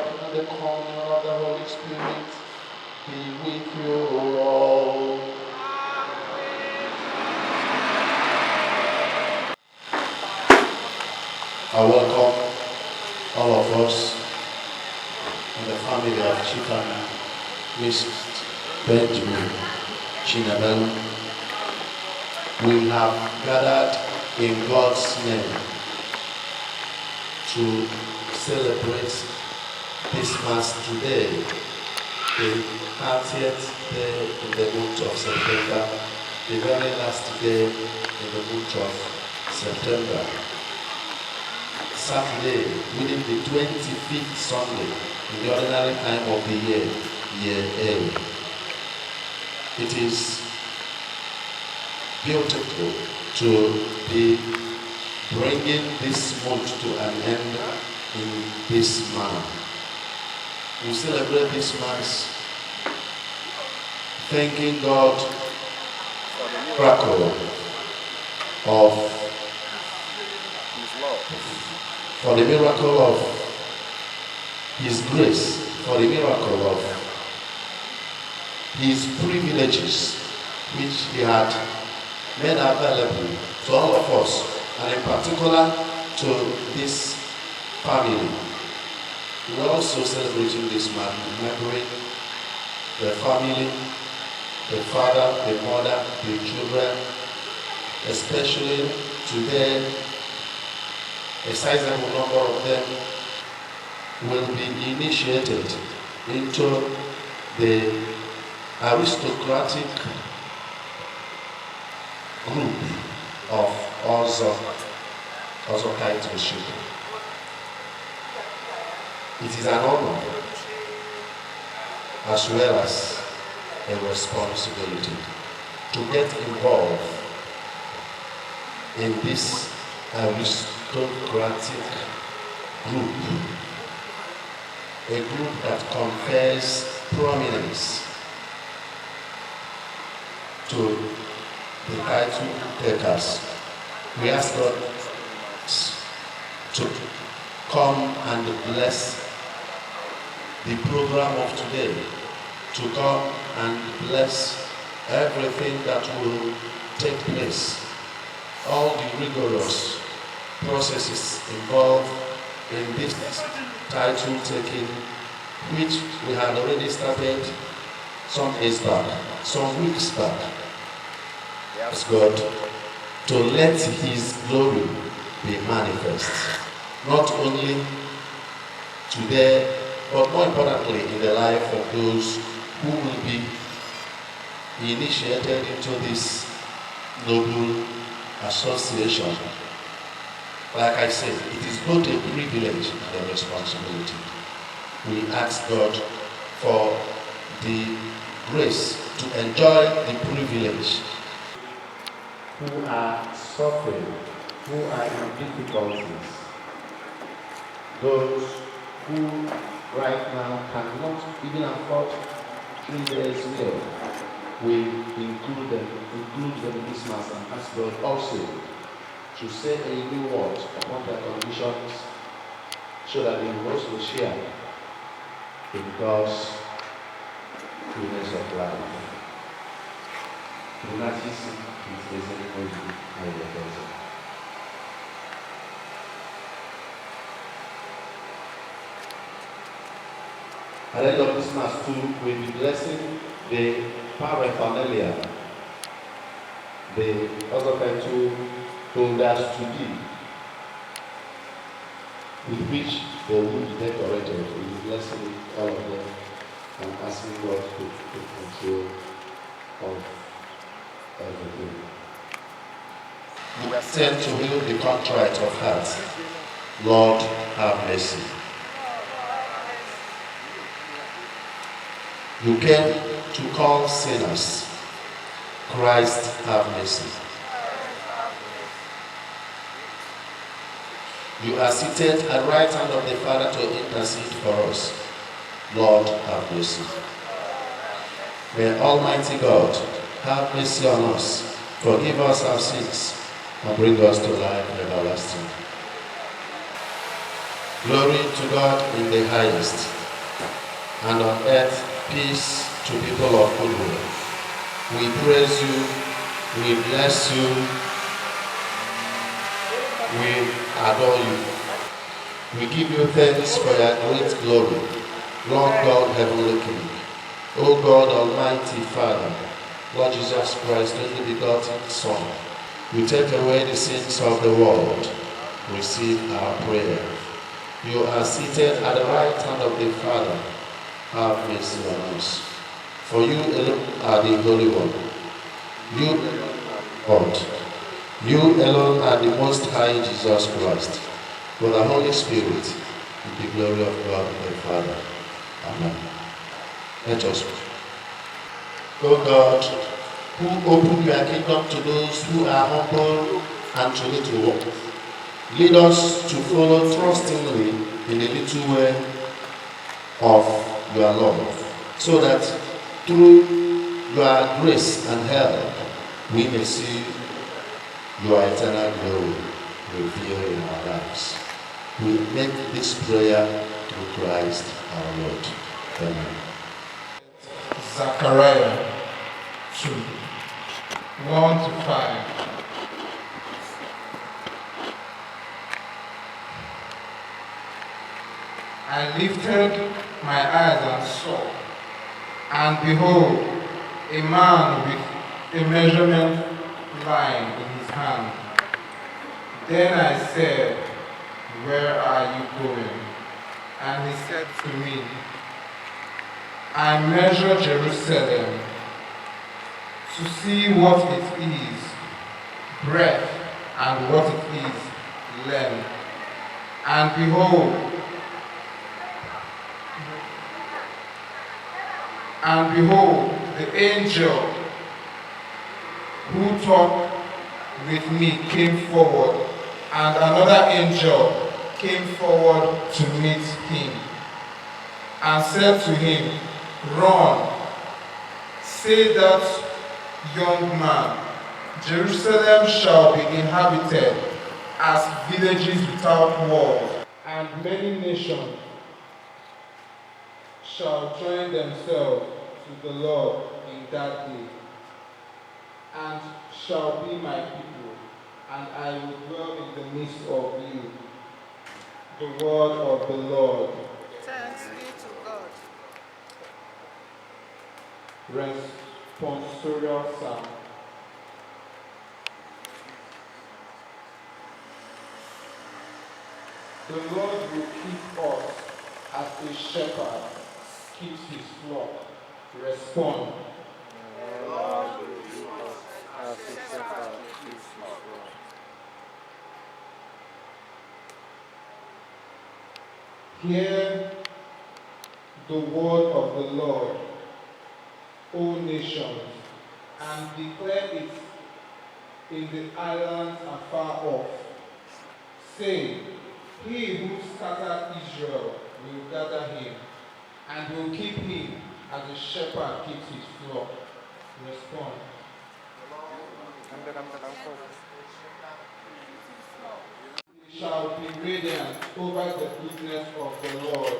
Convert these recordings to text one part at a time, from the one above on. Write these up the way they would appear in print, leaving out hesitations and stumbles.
God and the communion of the Holy Spirit be with you all. I welcome all of us in the family of Chief and Mrs. Benjamin Chinemelu. We have gathered in God's name to celebrate this Mass today, the 30th day in the month of September, the very last day in the month of September. Saturday, within the 25th Sunday in the ordinary time of the year, year A. It is beautiful to be bringing this month to an end in this manner. We celebrate this Mass thanking God miracle of His love. For the miracle of His grace, for the miracle of His privileges, which He had made available to all of us, and in particular to this family. We're also celebrating this month, remembering the family, the father, the mother, the children, especially today, a sizable number of them will be initiated into the aristocratic group of Ozo titleship. It is an honor as well as a responsibility to get involved in this aristocratic group, a group that confers prominence to the title takers. We ask God to come and bless the program of today, to come and bless everything that will take place, all the rigorous processes involved in this title taking, which we had already started some days back, some weeks back. Ask God to let His glory be manifest, not only today, but more importantly in the life of those who will be initiated into this noble association. Like I said, it is both a privilege and a responsibility. We ask God for the grace to enjoy the privilege. Who are suffering, who are in difficulties, those who right now cannot even afford 3 days meal, we include them in this Mass and ask God also to say a new word upon their conditions so that they will also share in God's fullness of life. Lunatisi is ezi. At the end of this Mass too, we'll be blessing the paraphernalia, the other title holders to be, with which they will be decorated. We'll be blessing all of them and asking God to take control of everything. We are sent to heal the contrite of heart. Lord, have mercy. You came to call sinners. Christ, have mercy. You are seated at right hand of the Father to intercede for us. Lord, have mercy. May Almighty God have mercy on us, forgive us our sins, and bring us to life everlasting. Glory to God in the highest, and on earth peace to people of good will. We praise you, we bless you, we adore you. We give you thanks for your great glory, Lord God, Heavenly King. O God, Almighty Father, Lord Jesus Christ, only begotten Son, you take away the sins of the world. Receive our prayer. You are seated at the right hand of the Father. Have mercy on us. For you alone are the Holy One. You alone are God. You alone are the Most High Jesus Christ. With the Holy Spirit, in the glory of God the Father. Amen. Let us pray. O God, who opened your kingdom to those who are humble and to little ones, lead us to follow trustingly in the little way of your love, so that through your grace and help we may see your eternal glory revealed in our lives. We make this prayer through Christ our Lord. Amen. Zechariah 2, 1-5. I lifted my eyes and saw, and behold, a man with a measurement line in his hand. Then I said, "Where are you going?" And he said to me, "I measure Jerusalem to see what it is, breadth, and what it is, length. And behold, the angel who talked with me came forward, and another angel came forward to meet him, and said to him, 'Run, say that young man, Jerusalem shall be inhabited as villages without walls, and many nations shall join themselves to the Lord in that day, and shall be my people, and I will dwell in the midst of you.' The word of the Lord." Thanks be to God. Responsorial Psalm. The Lord will keep us as a shepherd keeps his flock. Respond. The Lord will keep us as a shepherd keeps his flock. Hear the word of the Lord, O nations, and declare it in the islands afar off. Say, He who scattered Israel will gather him, and will keep him as a shepherd keeps his flock. Respond. He shall be radiant over the goodness of the Lord.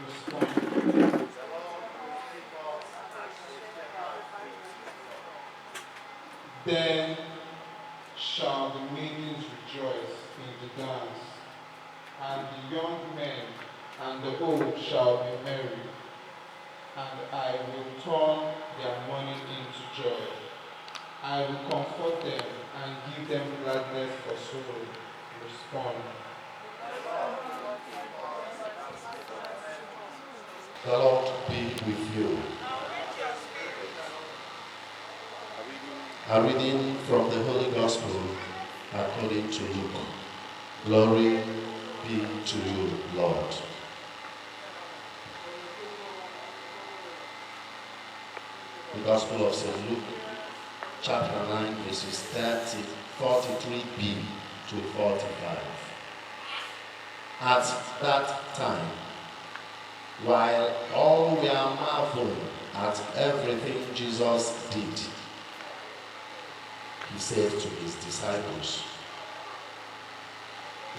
Respond. Then shall the maidens rejoice in the dance, and the young men and the old shall be merry, and I will turn their mourning into joy. I will comfort them and give them gladness for sorrow. Respond. The Lord be with you. A reading from the Holy Gospel according to Luke. Glory be to you, Lord. The Gospel of St. Luke, chapter 9, verses 43b to 45. At that time, while all were marveling at everything Jesus did, he said to his disciples,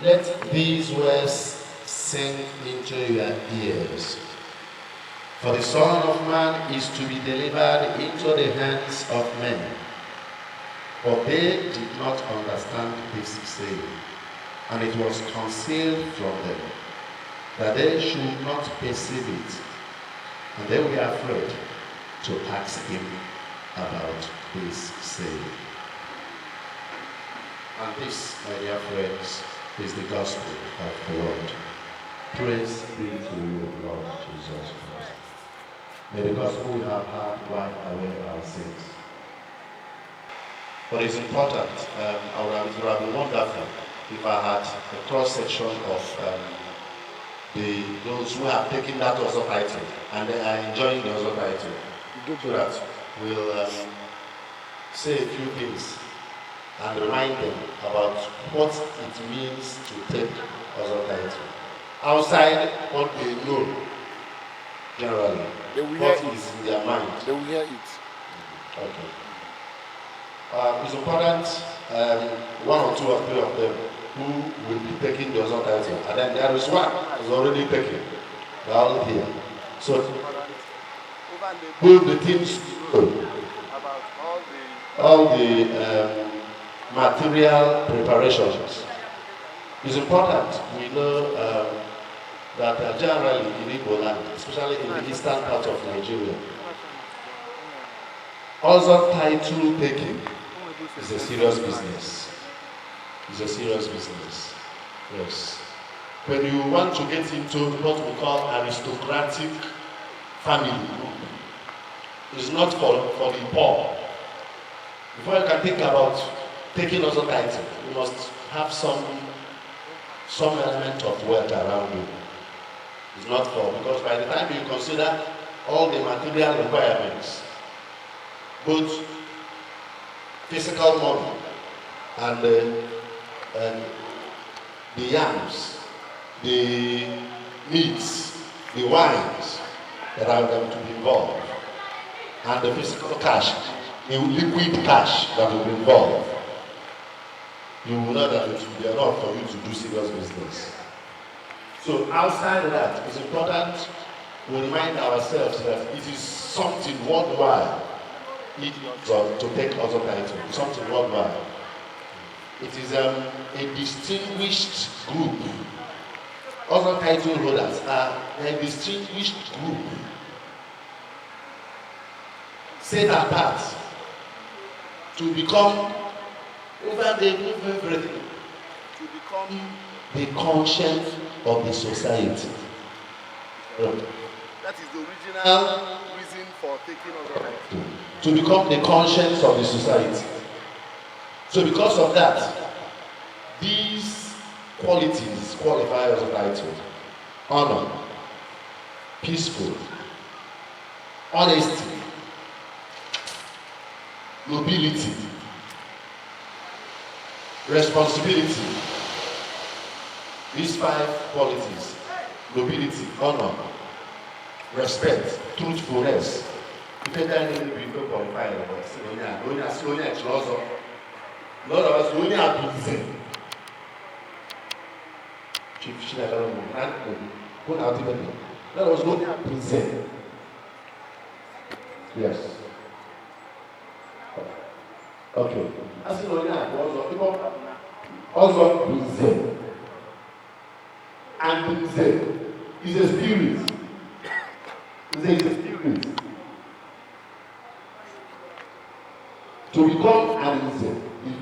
"Let these words sink into your ears. For the Son of Man is to be delivered into the hands of men. But they did not understand this saying, and it was concealed from them, that they should not perceive it. And they were afraid to ask him about this saying. And this, my dear friends, is the gospel of the Lord. Praise be to you, Lord Jesus Christ. May the gospel we have heard wipe away our sins. But it's important, it would have been wonderful if I had a cross-section of those who have taken that Ozo title and they are enjoying the Ozo title, so that we'll say a few things and remind them about what it means to take Ozo title. Outside what they know, generally, They will what hear it. is in their mind. They will hear it. Okay. It's important, one or two or three of them who will be taking the Ozo title. And then there is one who's already taken. They're all here. So, build the teams About all the material preparations. It's important we know that generally in Igbo land, especially in the eastern part of Nigeria, Ozo title taking is a serious business. It's a serious business. Yes. When you want to get into what we call aristocratic family group, it's not for the poor. Before you can think about taking Ozo title, you must have some element of wealth around you. It's not for, because by the time you consider all the material requirements, both physical money and the yams, the meats, the wines that are going to be involved, and the physical cash, the liquid cash that will be involved, you will know that it will be enough for you to do serious business. So outside of that, it's important we remind ourselves that it is something worthwhile to take Ozo title, something worthwhile. It is a distinguished group. Ozo title holders are a distinguished group set apart to become, over the everything, to become the conscience of the society. That is the original reason for taking Ozo title. To become the conscience of the society. So because of that, these qualities qualify as a title: honor, peaceful, honesty, nobility, responsibility. These five qualities: nobility, honor, respect, truthfulness. Ife ndị anyị niile bụ ife qualify si na onye a, onye a si onye a chịrị ọzọ. In other words, onye a bụ nze. Chief Chineke bụ na hụ na ultimately. In other words, onye a bụ nze. Yes. Okay. A sị na onye a bụ ọzọ, ife ọzọ bụ nze. And nze is a spirit. Nze is a spirit. To become an nze is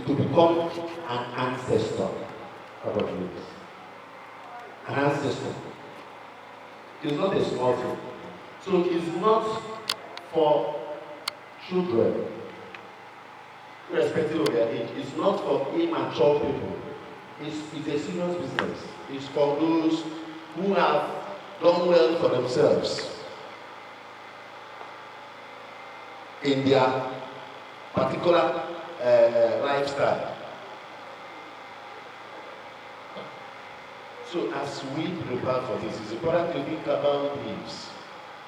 to become an ancestor. How about this? An ancestor. It's not a small thing. So it's not for children, irrespective of their age. It's not for immature people. It's a serious business. It's for those who have done well for themselves in their particular lifestyle. So as we prepare for this, it's important to think about this.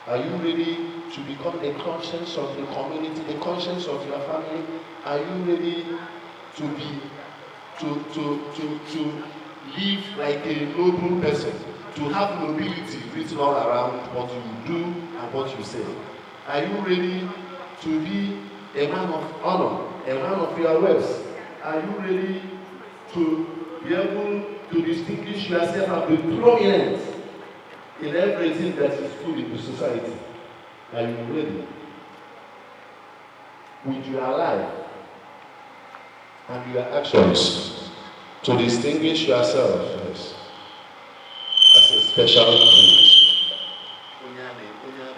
Are you ready to become the conscience of the community, the conscience of your family? Are you ready to Live like a noble person, to have nobility written all around what you do and what you say? Are you ready to be a man of honor, a man of your words? Are you ready to be able to distinguish yourself and be prominent in everything that is good in the society? Are you ready? With your life and your actions to distinguish yourself, yes, as a special breed. Onye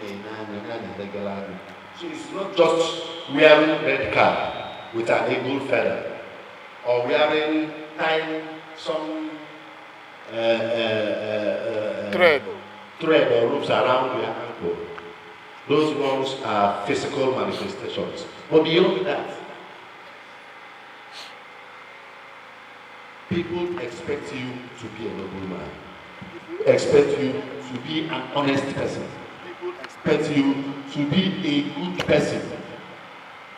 a na-elegara anya. So it's not just wearing red cap with an eagle feather or wearing, tying some Thread. Thread or ropes around your ankle. Those ones are physical manifestations. But beyond that, people expect you to be a noble man. People expect you to be an honest person. People expect you to be a good person.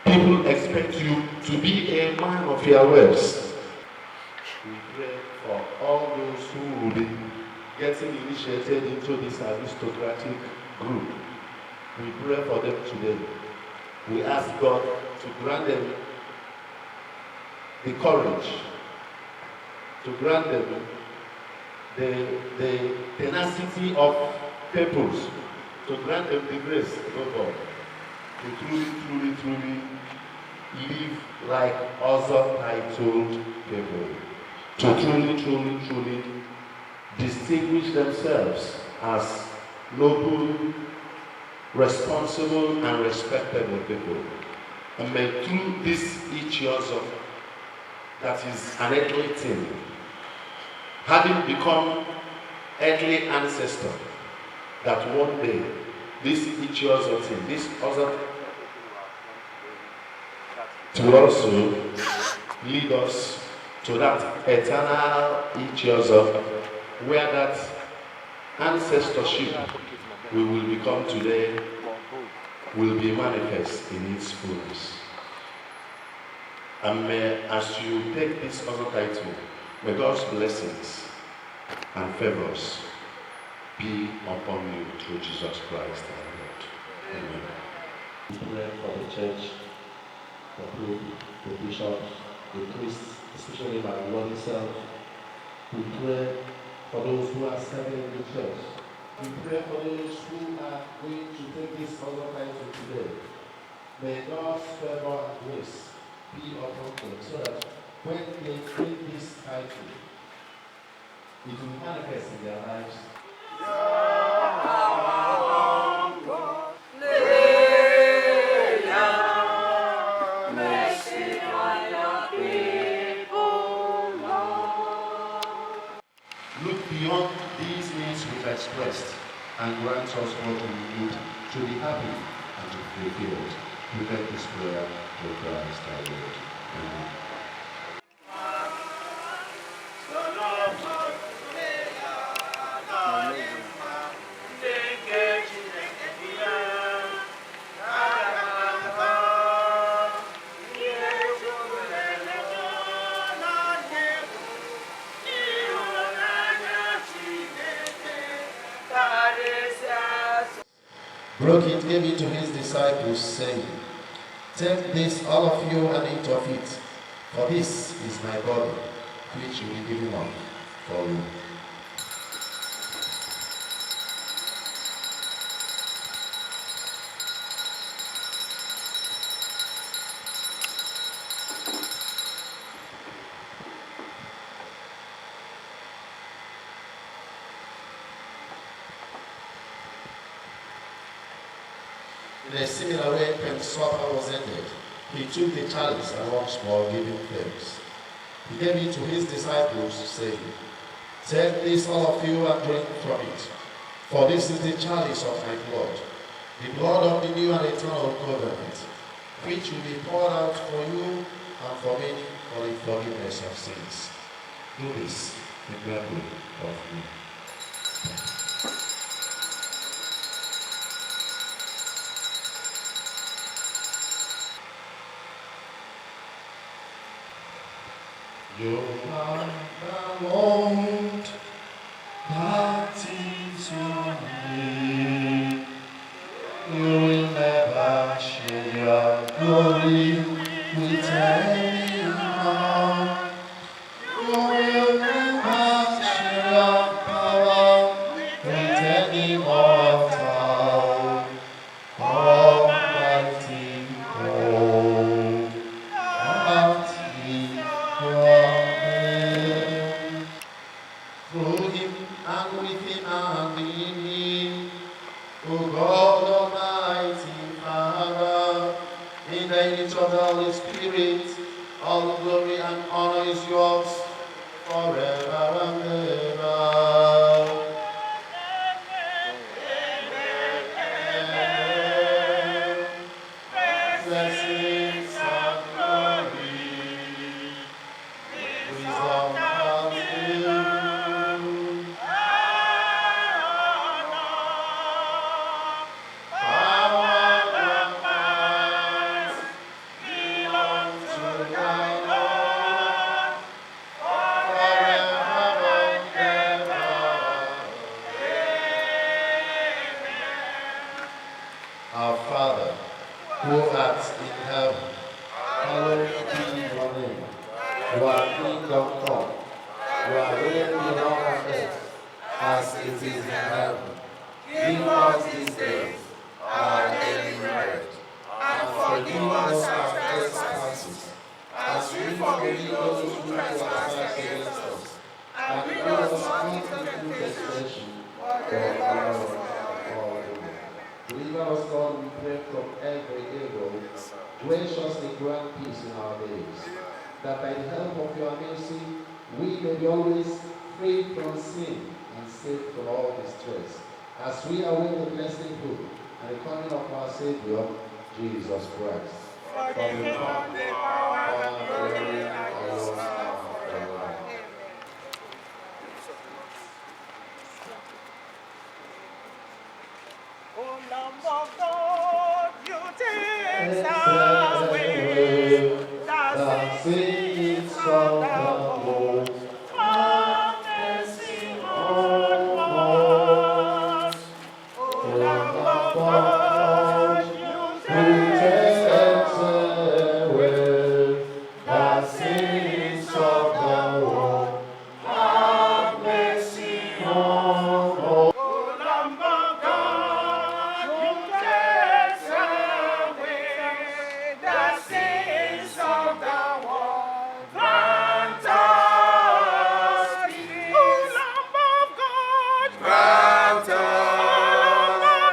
People expect you to be a man of your words. We pray for all those who will be getting initiated into this aristocratic group. We pray for them today. We ask God to grant them the courage, to grant them the tenacity of purpose, to grant them the grace of God, to truly, truly, truly live like other titled people, to truly, truly, truly distinguish themselves as noble, responsible, and respectable people. And may through this each of that is an earthly thing, having become earthly ancestor, that one day this each other thing, this other to also lead us to that eternal each other where that ancestorship we will become today will be manifest in its fullness. And may, as you take this other title, may God's blessings and favors be upon you through Jesus Christ our Lord. Amen. We pray for the church, the Pope, the bishops, the priests, especially my Lord himself. We pray for those who are serving in the church. We pray for those who are going to take this other title today. May God's favor and grace be upon them so that when they take this title, it will manifest in their lives. Look beyond these needs we've expressed and grant us what we need to be happy and to be fulfilled. We beg this prayer through Christ our Lord. Amen. Broke it, gave it to his disciples, saying, "Take this, all of you, and eat of it, for this is my body, which will be given up for you." In a similar way, when supper was ended, he took the chalice and once more giving thanks, he gave it to his disciples, saying, "Take this, all of you, and drink from it, for this is the chalice of my blood, the blood of the new and eternal covenant, which will be poured out for you and for many for the forgiveness of sins. Do this in memory of me." You are the Lord, that is your name. You will never share your glory with anyone. You will never share your power with any mortal. Almighty God, that is your name. Through him and with him and in him, O God Almighty Father, in the unity of the Holy Spirit, all glory and honor is yours forever and ever. Amen. Blessings and glory, wisdom and skill, power and might belong to thy Lord forever and ever. Our Father, who art in heaven, hallowed be your name. Your kingdom come, your will be done on earth as it is in heaven. Give us this day our daily bread, and forgive us our trespasses, as we forgive those who trespass against us. And lead us not into temptation, but deliver us from all evil. Deliver us, Lord, we pray, from every evil. Graciously grant peace in our days, that by the help of your mercy we may be always free from sin and safe from all distress, as we await the blessed hope and the coming of our Savior, Jesus Christ. For the kingdom, the power, and the glory are yours now forever. Amen. O Lamb of God, you take away the sins of the world. Have mercy on us. O Lamb of God, you take away the sins of the world. Have mercy on us. O Lamb of God, you take away the sins of the world. Grant us peace. O Lamb of God, grant us. O Lamb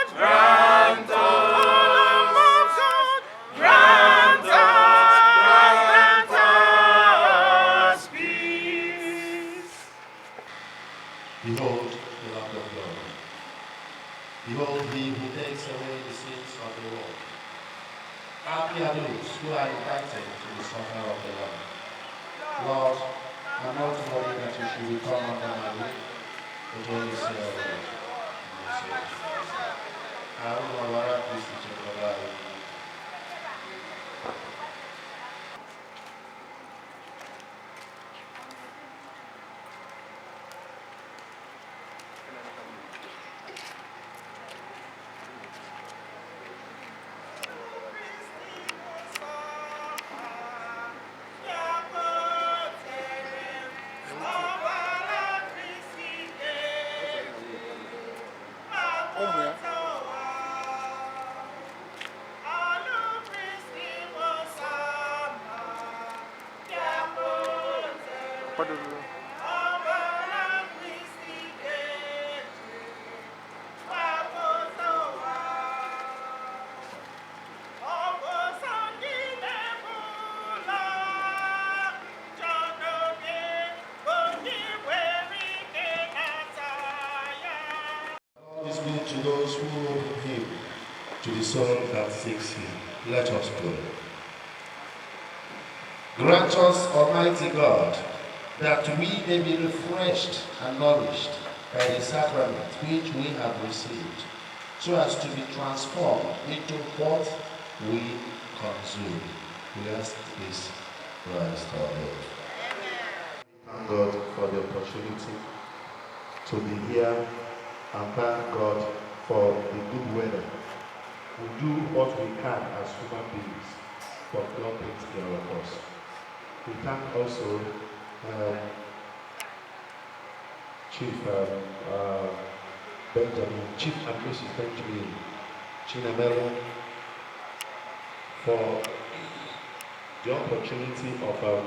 of God, grant us. O Lamb of God, grant us, grant us peace. Behold the Lamb of God. Behold he who takes away the sins of the world. Happy are those who are invited to the supper of the Lamb. Lord, I'm not worthy that you should become under my roof, but only say a word, and my soul shall be saved. Ahụ na ọbara Kristi chekwaba anyị. Ụmụ ya. Kwadoro. God is good to those who hope in him, to the soul that seeks him. Let us pray. Grant us, Almighty God, that we may be refreshed and nourished by the sacrament which we have received, so as to be transformed into what we consume. We ask this Christ our Lord. Thank God for the opportunity to be here and thank God for the good weather. We do what we can as human beings, but God takes care of us. We thank also Chief Benjamin, Chief and Mrs. Benjamin Chinemelu for the opportunity of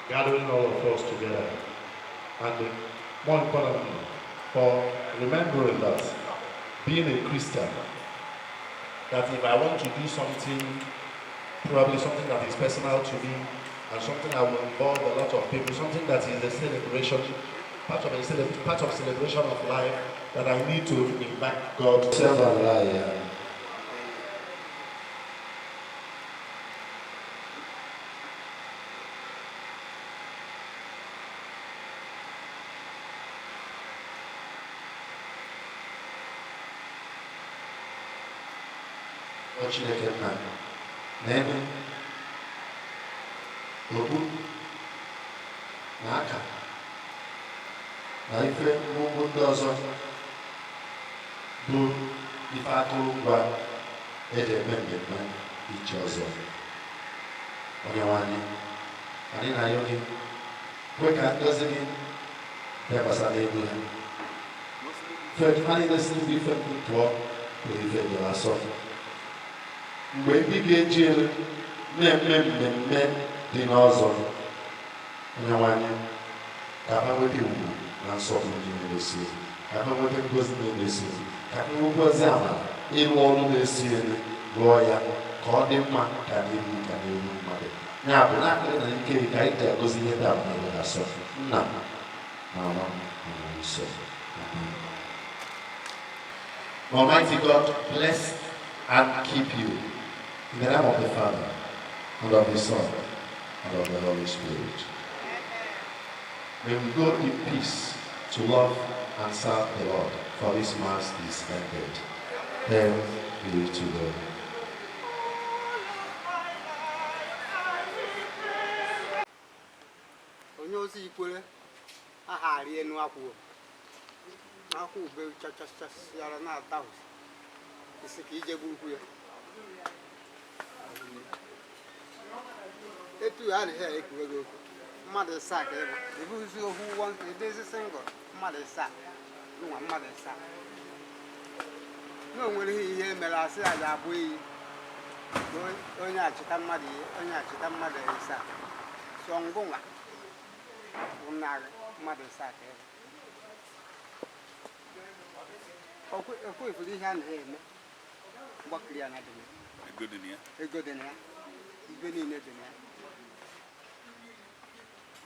gathering all of us together, and more importantly, for remembering that being a Christian, that if I want to do something, probably something that is personal to me, and something that will involve a lot of people, something that is a celebration, part of celebration of life, that I need to invite God. Serve. Chineke nna na-eme okpu na aka na ife ngwongwo ndị ọzọ bụ ife akụrụngwa eji eme mmemme ichi ọzọ. Onye nwe anyị, anyị na-ayọ gị, kwe ka ngọzi gị bịakwasa n'elu ha. Fe ha niile si n'ime ife mkpu pụọ bụ ife dị asọ. Mgbe ndị ga-eji elu na-eme mmemme dị n'ọzọ, onye nwe anyị, ka ha nweta ugwu na nsọpụrụ niile na-esi elu, ka ha nweta ngozi na-esi elu, ka ha nwekwazi amara ịrụ ọrụ na-esi elu, rụọ ya ka ọ dị mma ka n'ihu ka n'ihu mmadụ. Ya bụ n'akụrụ na ike ka anyị ji agozi ihe ndị a niile asọ nna na nwa na Mmụọ Nsọ. Amen. Almighty God bless and keep you. In the name of the Father, and of the Son, and of the Holy Spirit. May we go in peace to love and serve the Lord, for this Mass is ended. Thanks be to God. Onye ozi ikwere aha arị enu akwụ akwụ ube chachachasịara na-ata isi ka ije gburukwu ya etu a na ekwuwe gị okwu mmadụ ịsaa ka ịbụ ebuzi ohu ụgwọ edezi single mmadụ ịsaa nwa mmadụ ịsaa na o nwere ihe mere asị a ga-abụ iyi onye achịta mmadụ ihe onye achịta mmadụ ịsaa so ngụnwa bụ nna gị mmadụ ịsaa ka ịbụ okwefuru ihe a na-eme mgbakiri ya na dị ego dị na ya ibe niile dị na ya.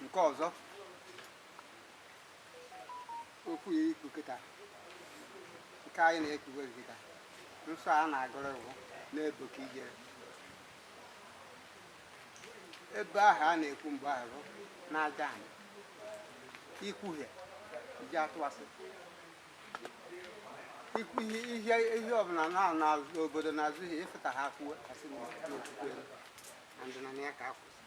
Nke ọzọ okwu ya ikwu kịta nke anyị na-ekwuwe kịta nsọ a na-agụrụ iwu na-ebo ka ijere ebe ahụ a na-ekwu mgbe ahụ n'aja anyị ikwuhie iji atụasị ikwu ihe ihe ọbụla na obodo na-azụ ihe ịfụta ha kwuo asị na okwukwe na ndịna ya ka akwụsị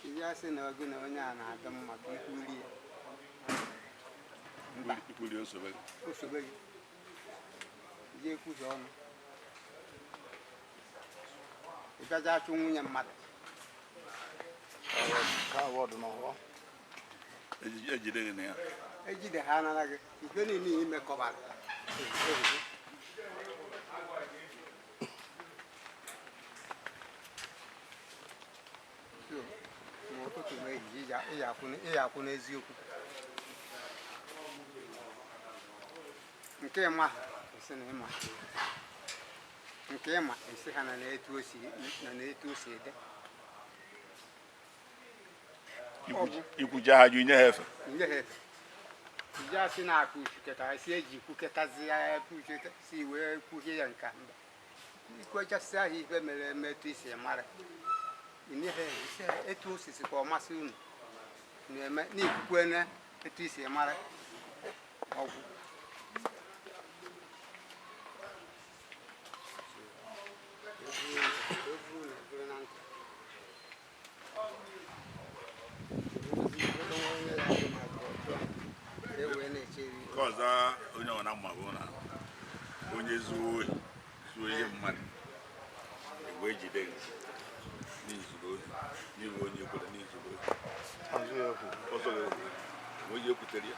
ihe asị na gị na onye a na-adị mma ka ikwuri ya mba osobe gị ije ekwuzi ọnụ ịbịaja achụ nwunye mmadụ ejide ha anara gị ife niile imekọbara ma ụtụtụ ma ehihie ị akwụ n'eziokwu nke ịma esi na ịma nke ịma esi ha na na-etu o si ede ikwucha ha ju nye ha efe nye ha efe iji asị na-akụ uchu keta esi eji kwuketazi ya si wee kwuhie ya nka mba ikwechasị ahụ ife mere eme etu isi mara nye ha esi etu o sisi ka ọ masị unu na-eme n'ikwukwene etu isi mara ọgwụ. Nke ọzọ onye ọna mma bụ na onye zuo ohi, zuo ihe mmadụ, wee jide gị n'izuru ohi, n'ihu onye kwere n'izuru ohi. Ọzọ ga-ekwu, onye ekwutere ya,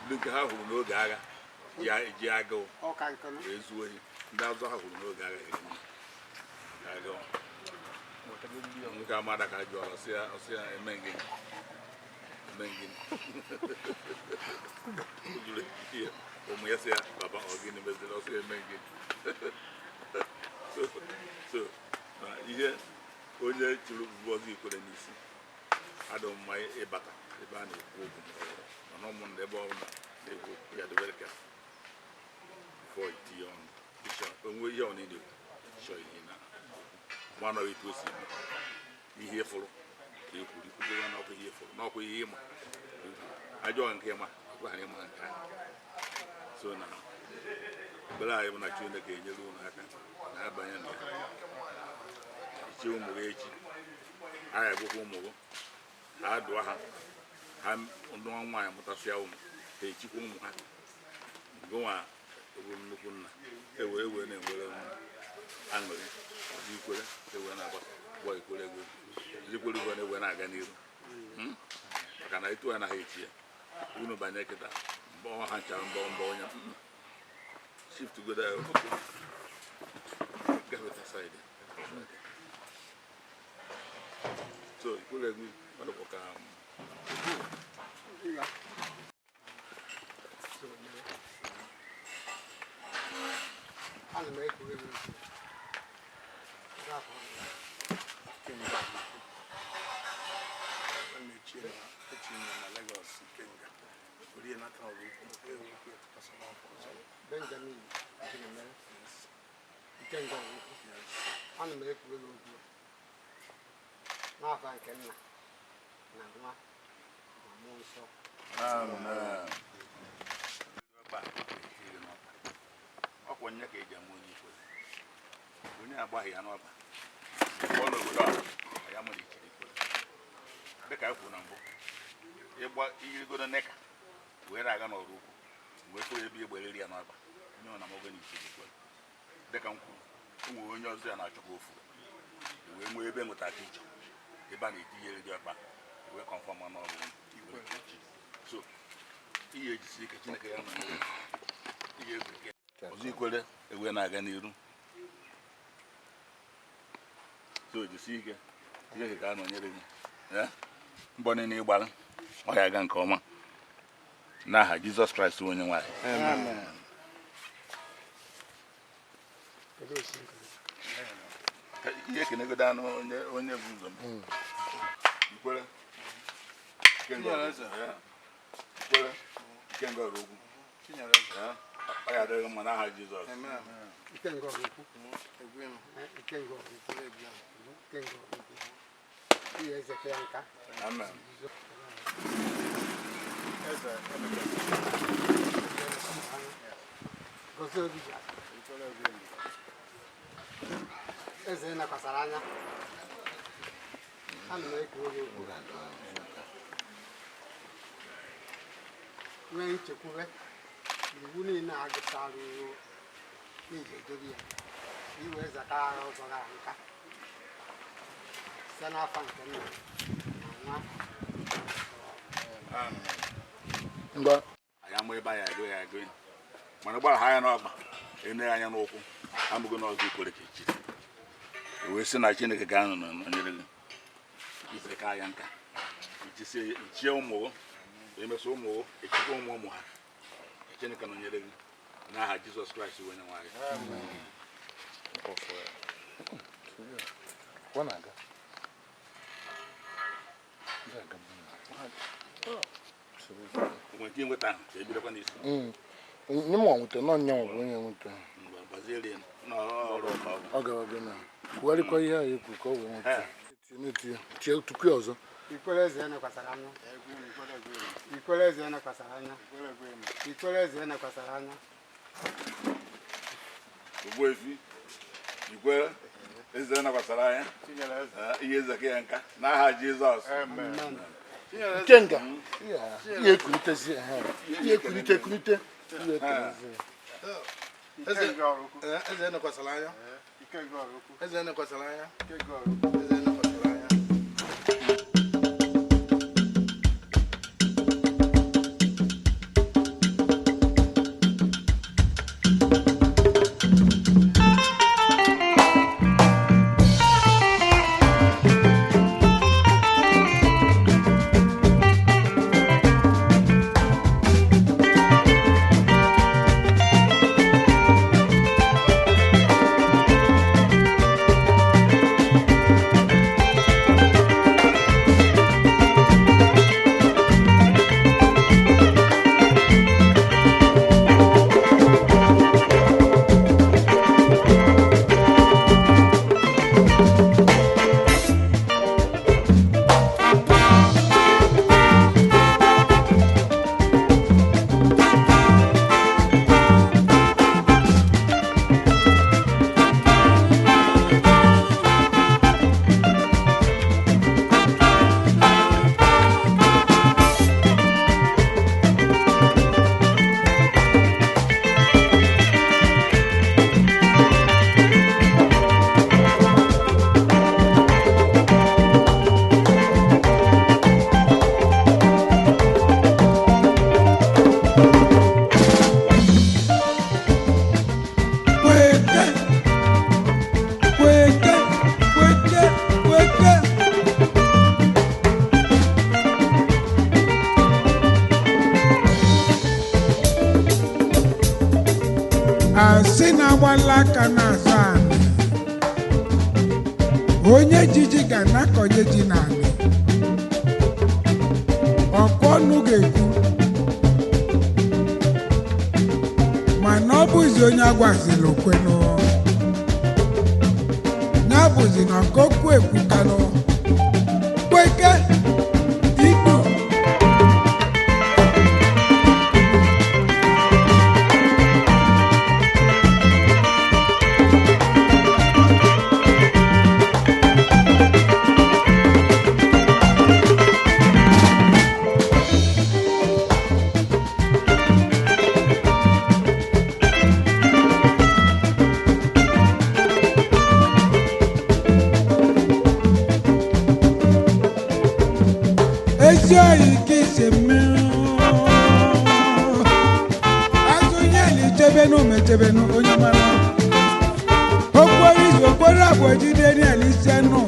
ndị nke ha hụrụ n'oge agha ji agụụ Ọka nke m. wee zuo ohi, ndị azụ ha hụrụ n'oge agha eri nri. Agụụ. Nwoke amada ka jụọ ọsị ya, ọsị ya eme gịnị? Eme gịnị? O juru ihe. Ụmụ ya sị ya, baba, ọ gịnị meziri? Ọsị ya eme gịnị? So na ihe onye chụrụ bụ ọzọ Ikwere n'isi adịghị mma ịbata ebe a na-ekwu okwu, mana ụmụnna ebe ọ bụla na-ekwu okwu ya dị very careful before itinye ọnụ. Onwe ihe ọ na-ekwu chọọ ihe na nwa nọghị etu o si eme ihe fụrụ ka e kwuru ikwugowa n'ọkwa ihe fụrụ n'ọkwa ihe ịma ajọ nke ịma gwa ịma nke a. So na ekpere anyị bụ na Chineke enyere unu aka na-abanye na ya ichi ụmụ gị echi anyị egbukwa ụmụ gị ha dụọ ha ha nụọ nwaanyị mụtasịa ụmụ ha echikwa ụmụ ha gụnwa bụ nnukwu nna ewe ewe na-enwere aṅụrị Ikwere ewe na-agbasa gbọ Ikwere ego Ikwere ugbo na-ewe na-aga n'iru, maka na etu anaghị echi ya unu banye kịta mbọ ha nchara mbọ mbọ onye shift go there gafeta side. So Ikwere ego ọ dịkwa ka Ana m ekwuru gị okwu. Benjamin Chinemere, Ikenga Ọrụkwu. Ana m ekwuru gị okwu n'afa nke nna na nwa na mmụọ nsọ. Amen. Ọkwa onye ka eji ama onye Ikwere, onye agbaghị ya n'ọkpa ọ n'obodo a ya mụrụ ichiri Ikwere dịka e kwuru na mbụ, ịgba iyirigodo neka wee na-aga n'ọrụ ukwu wee fụrụ ebe igberiri ya n'ọkpa onye ọ na-amago na ichiri Ikwere dịka m kwuru, o nwere onye ọzọ ya na-achọkwa ofu wee nwee ebe nweta iche ebe a na-etinyere gị ọkpa wee confirm n'ọrụ Ikwere. So ihe ejisi ike Chineke ya nọ ihe eze ọzọ Ikwere ewe na-aga n'iru. So jisi ike Chineke ka a nọnyere gị mbọ niile ịgbara ọ ya aga nke ọma n'aha Jizọs Kraịst onye nwaanyị. Ihe ekenegodo anụ onye onye bụ ụzọ m Ikwere Ikwere Ikenga Ọrụugwu ọ ya adịghị mma n'aha Jizọs. Ikenga Ọrụukwu. Ikenga Ọrụukwu. Ikenga Ọrụukwu. Ihe eze ka ya nka. Amen. Gozie obi ji eze nakwasara anya. Ana m ekwu gị okwu nwee nchekwube iwu niile a gụsara n'iji edobe ya iwe zaka agha ụzọ gara nka site n'afa nke nna na nwa. Ngwa anyị ama ebe anyị agụ ya agụ ya mana gbara ha anya n'ọkpa ene anya n'ụkwụ amụgo n'ọzọ Ikwere ka echi wee sị na Chineke ga-anọ nọnyere gị ise ka ya nka ichie ụmụ gị emesịa ụmụ gị echikwa ụmụ ụmụ ha. Chineke nọnyere gị n'aha Jizọs Kraịst onye nwe anyị. Onwe nke nweta ahụ ka ebidokwa n'isi. Nye m nweta nọ nya bụ onye nweta. Mgbe gbaziere ya n'ọrụ ka ọ bụ. Ọ gawago na kwugharịkwa ihe ahụ ekwu ka ọ wee nweta. Tinye tie tupu ọzọ. Ikwere eze nakwasara anya. Ikwere eze nakwasara anya. Ikwere eze nakwasara anya. Ogbuefi Ikwere eze nakwasara anya ihe eze ka ya nka n'aha Jizọs. Amen. Ikenga. Ihe ekulitezi ihe ekulite ekulite. Ihe ekulite. Eze eze enekwasịla anya. Eze enekwasịla anya. Eze enekwasịla anya. Kweke, kweke, kweke, kweke. Asị na-agbala aka na-asa anị. Onye jiji ga na-akọnye ji n'anị. Ọkụ ọnụ ga-ekwu. Mana ọ bụzi onye agwazila okwenụ. Ya bụzi na ọkọkwu ekwukanụ. Kweke, ikpu. Ezi oyi ka isi mmiri. Azụ onye eli chebenu mechebenu onye mara. Okporo izu okporo abụọ jide n'elu isi anụ.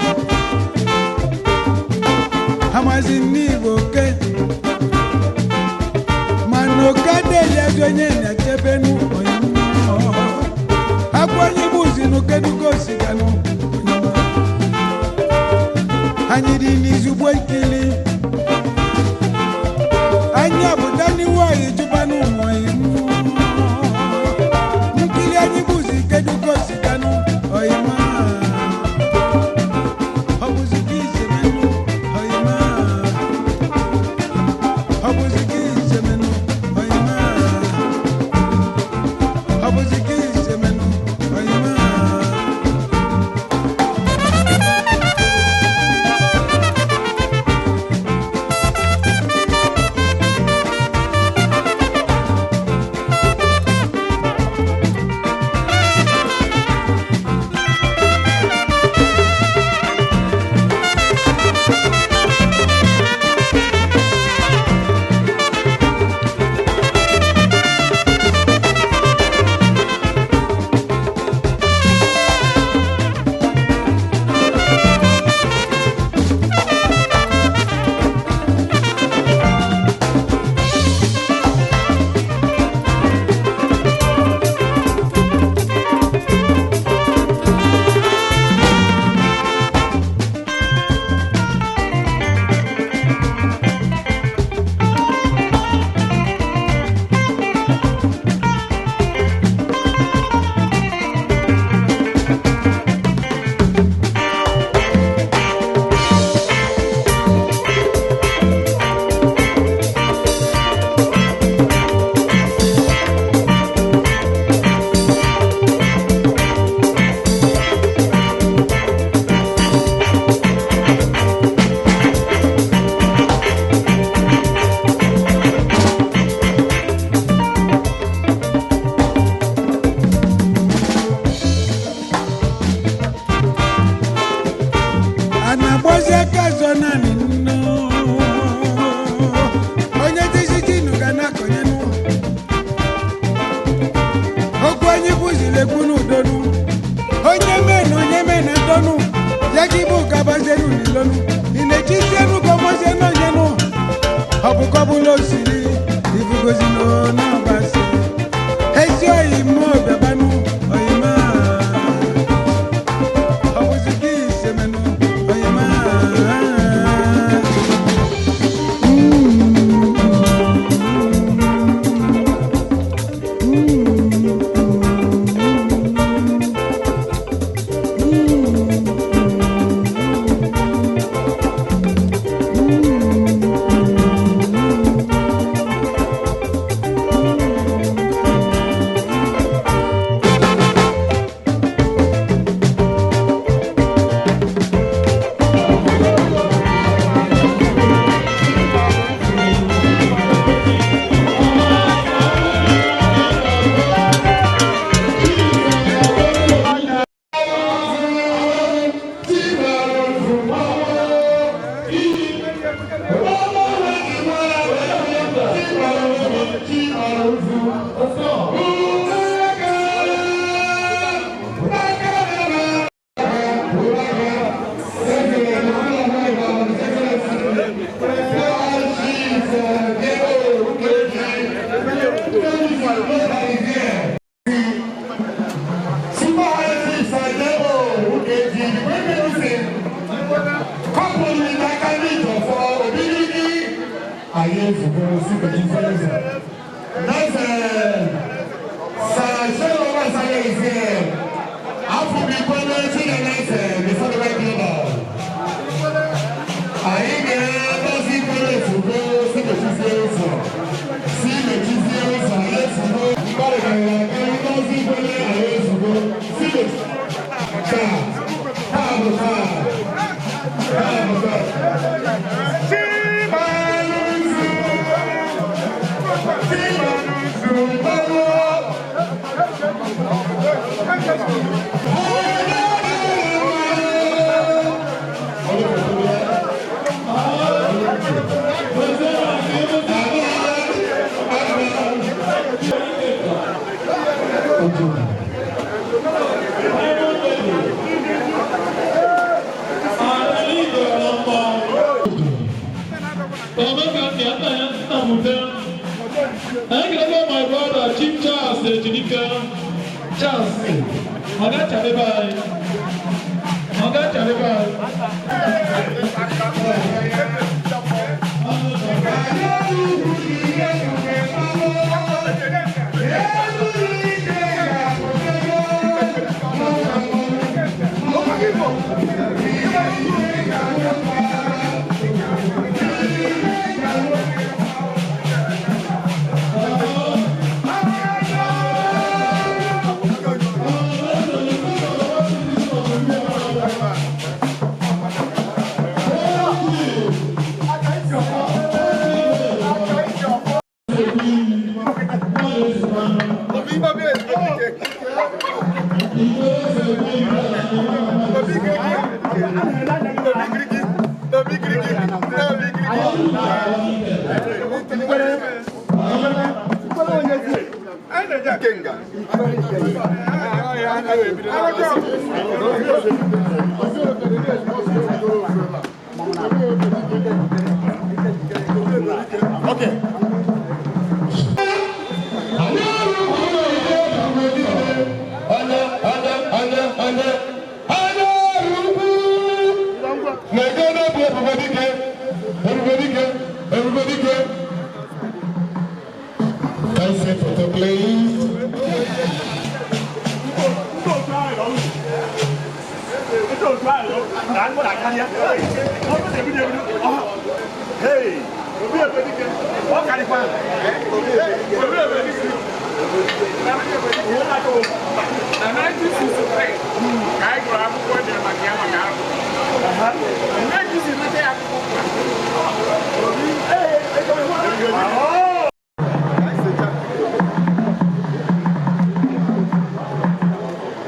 Amazi n'Igbo oke. Mana oke adịghị azụ onye na-echebenu onye mmụọ. Akwa onye gbuzinu kedu ka o siganụ onye mara. Anyị dị n'izugbo ikili. Anyị obodo n'iwu anyị jụbanụ ụmụ anyị nkili anyị bụzi kedu ka o si kanụ oyima ọ bụzi ka isemenụ oyima ọ bụzi ka isemenụ oyima ọ bụzi ka isemenụ oyima.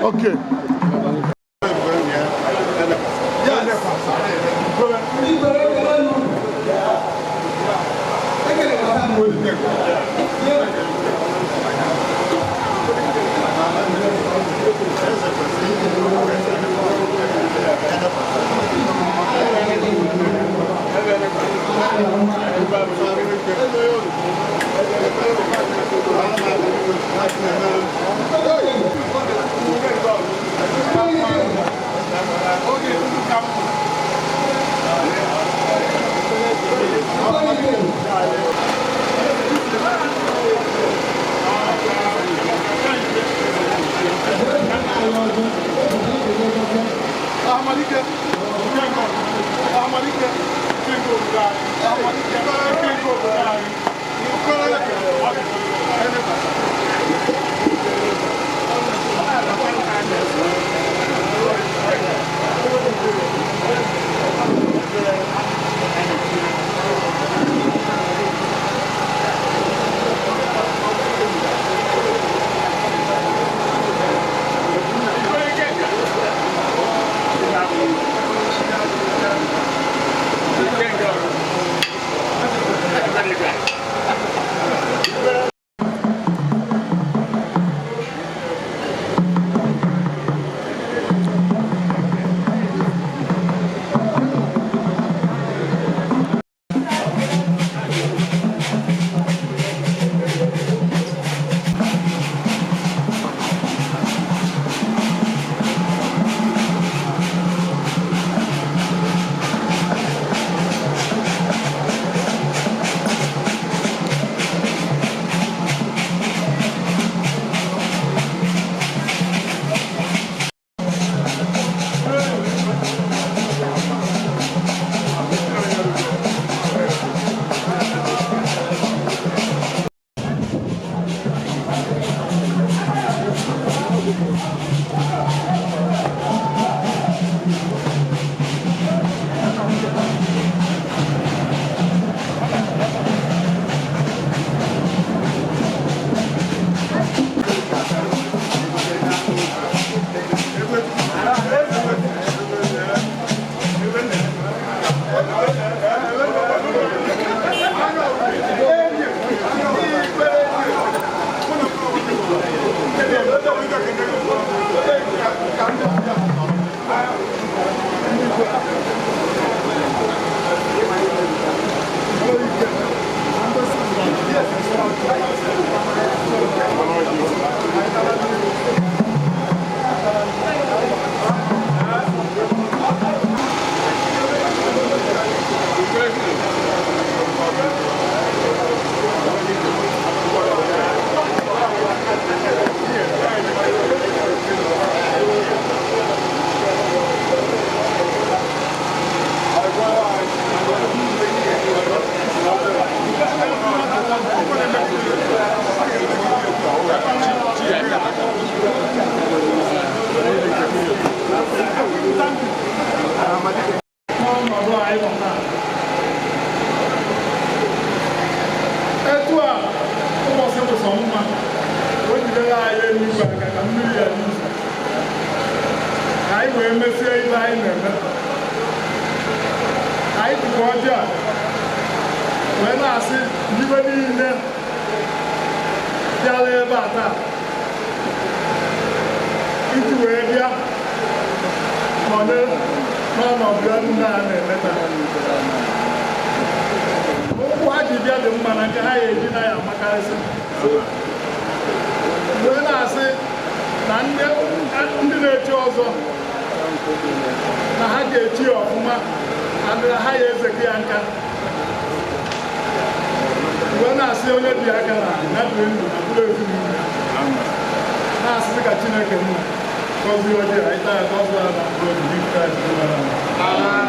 Okay. N'ọnọdụ anyị nọ taa, etu a ụbọchị bụ sọ mma, o jidere anyị eluigwe aka ka mmiri ya n'izu ka anyị wee mesie ihe anyị na-eme. Anyị jikwa ọjị a wee na-asị iwe niile bịara ebe a taa iji wee bịa nọnyere n'ọnọdụ emume a na-eme taa. Ụkwụ ha ji bịa dị mma na nke ha ya eji na ya amakarịsị, wee na-asị na ndị na-echi ọzọ na ha ga-echi ya ọfụma and na ha ya ezekọ ya nka, wee na-asị onye dị aka na ya dịrị ndụ na bụrụ ezinụlọ ya, na-asịsị ka Chineke nna gọzie ọjị a ịta ya, gọzie ya na mkpụrụ obi n'ime Kraịst bụ Onyenwe anyị.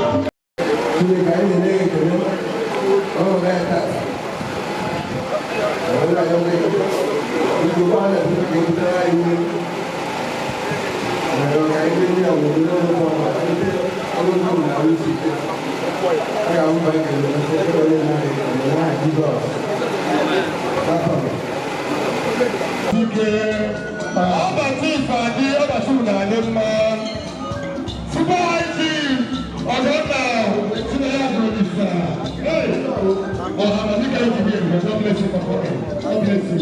Chineke anyị na-enye gị ekele ọrụ ya taa. Ọ bụla ya nwere igbo gbara ka ebutere anyị ume. Mana ka anyị ndị a nwere n'ọrụ ọma ndị ọrụ ụlọ na arụ isi ike. A ga-ahụ mgbe anyị ga-enweta ebe onye na-adịghị ekele n'aha Jizọs. Afọ. Ọhamadike, ọbàtí ìfàdí, ọbàtí ìnàlẹ́ mọ́. Super IG, Ọ̀gọ́nà, Tinubu Olùsà. Hey, Ọhamadike is here. God bless you for coming. God bless you.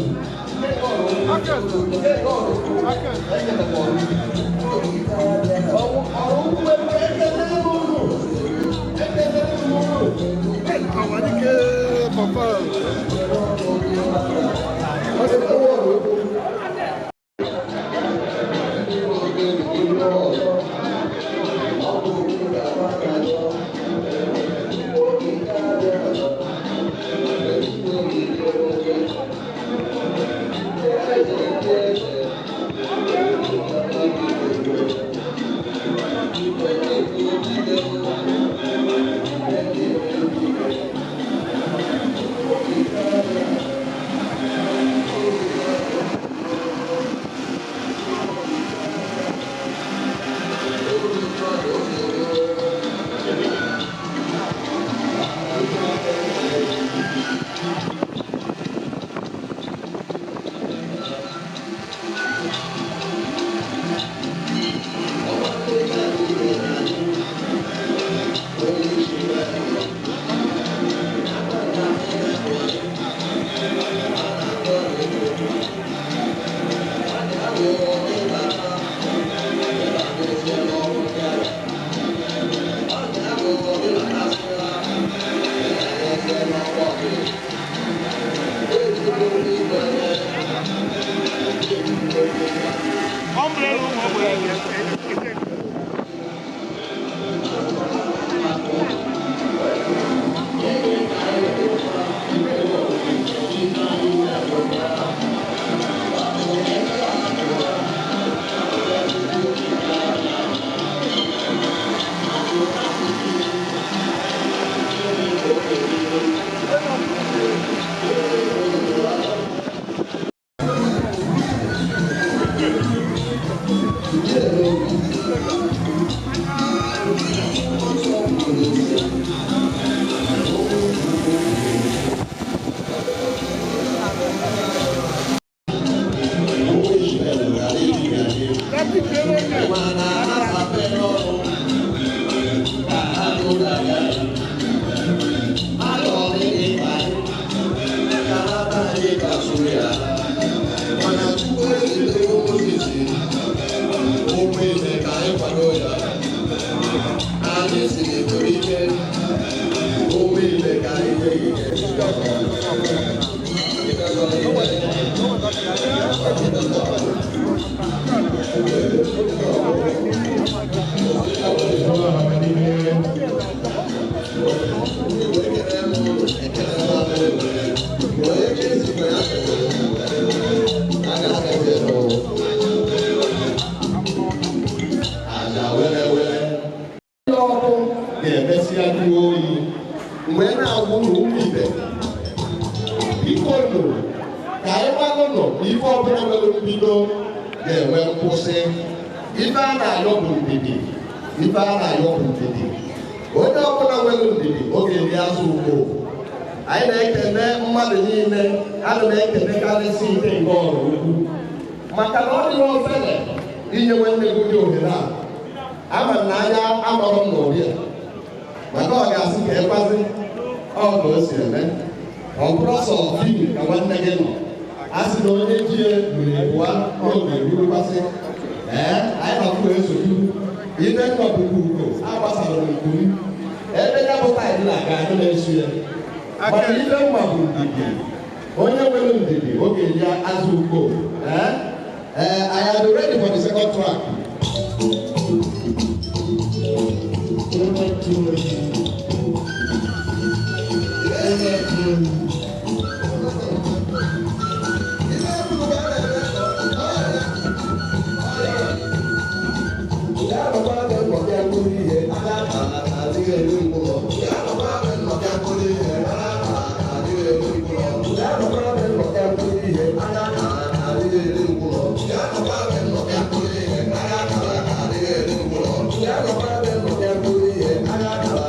Yeah.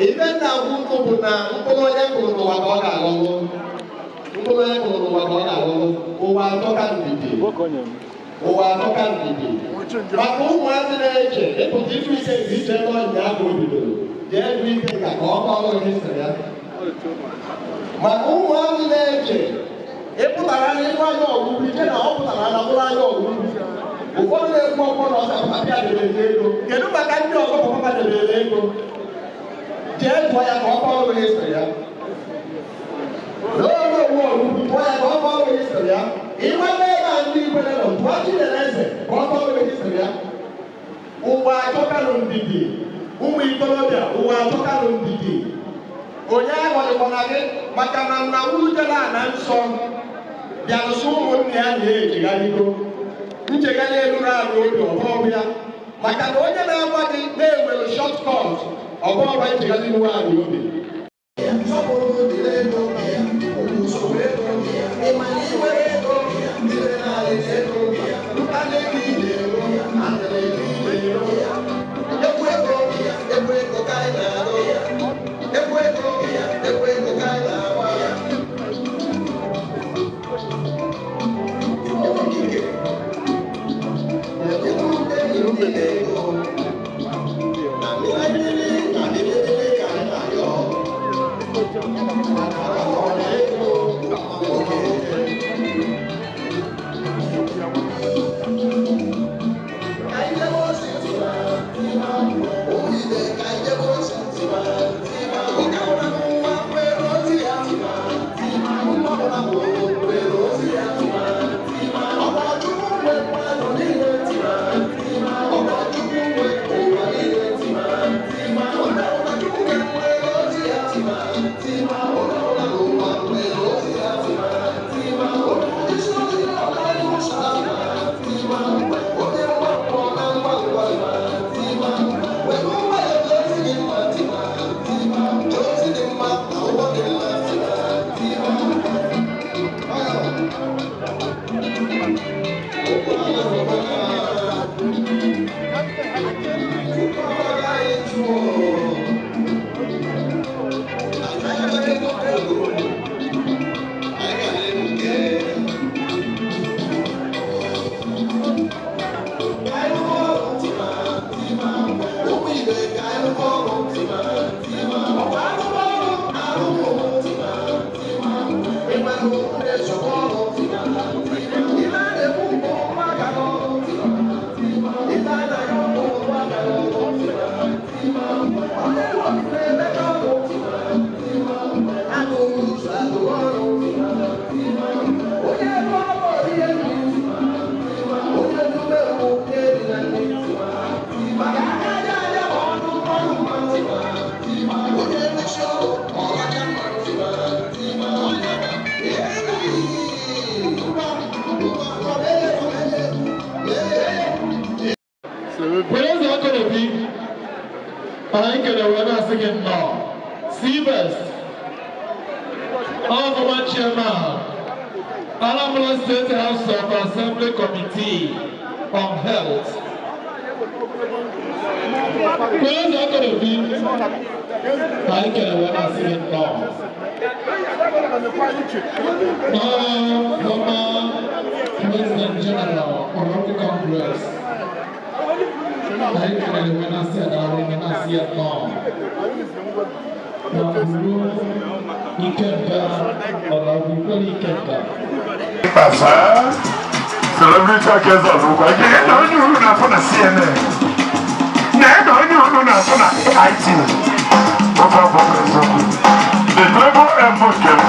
Ife na-agwụ nkụ bụ na mkpụrụ onye kụrụ n'ụwa ka ọ ga-aghọrọ. Mkpụrụ onye kụrụ n'ụwa ka ọ ga-aghọrọ. Ụwa atọ ka ndidi. Ụwa atọ ka ndidi. Maka ụmụazị na-eche ịpụta ife ike nke iche ebe ọnya ahụ o bidoro. Jee jụ ike ka ka ọ kọọrọ histrị ya. Maka ụmụazị na-eche ịpụtara na ịfụ anya ọgwụgwụ iche na ọ pụtara na mkpụrụ anya ọgwụgwụ. Ụfọdụ na-ekwu ọkpọ na ọsọ papa debere ego. Kedu maka ndị ọzọ papa debere ego? Jee jụọ ya ka ọ kọọrọ histrị ya. N'oge owu ọgwụgwụ jụọ ya ka ọ kọọrọ histrị ya. Ịgwa ebe a ndị Ikwere nọ jụọ Chinedu ka ọ kọọrọ histrị ya. Ụwa achọkanụ ndidi. Ụmụ ikorobịa, ụwa achọkanụ ndidi. Onye aghọrịkwana gị maka na nna wulutela ana nsọ bịarụsị ụmụnne ya na-echegharịgo. Nchegharị eluru arụ obi ọbọọbụ ya maka na onye na-agwa gị na-ewere shọt kọt ọbọọba nchegharị iwe anyị obi. Anyị kere wee na-asị gị nnọọ. Seabest, ọfụma chairman, Anambra State House of Assembly Committee on Health. Eze Okorobi, ka anyị kere wee na-asị gị nnọọ. Former President General Oracle Congress, ka anyị kelere wee na-asị ya daalụ, wee na-asị ya nnọọ. Na buru Ikenga, Ọlagwukwere Ikenga. Celebrity Akeza Olukwa, na onye unu na-afụ na CNN, na onye unu na-afụ na AIT, ofe afọ eziokwu. The Triple M nke m.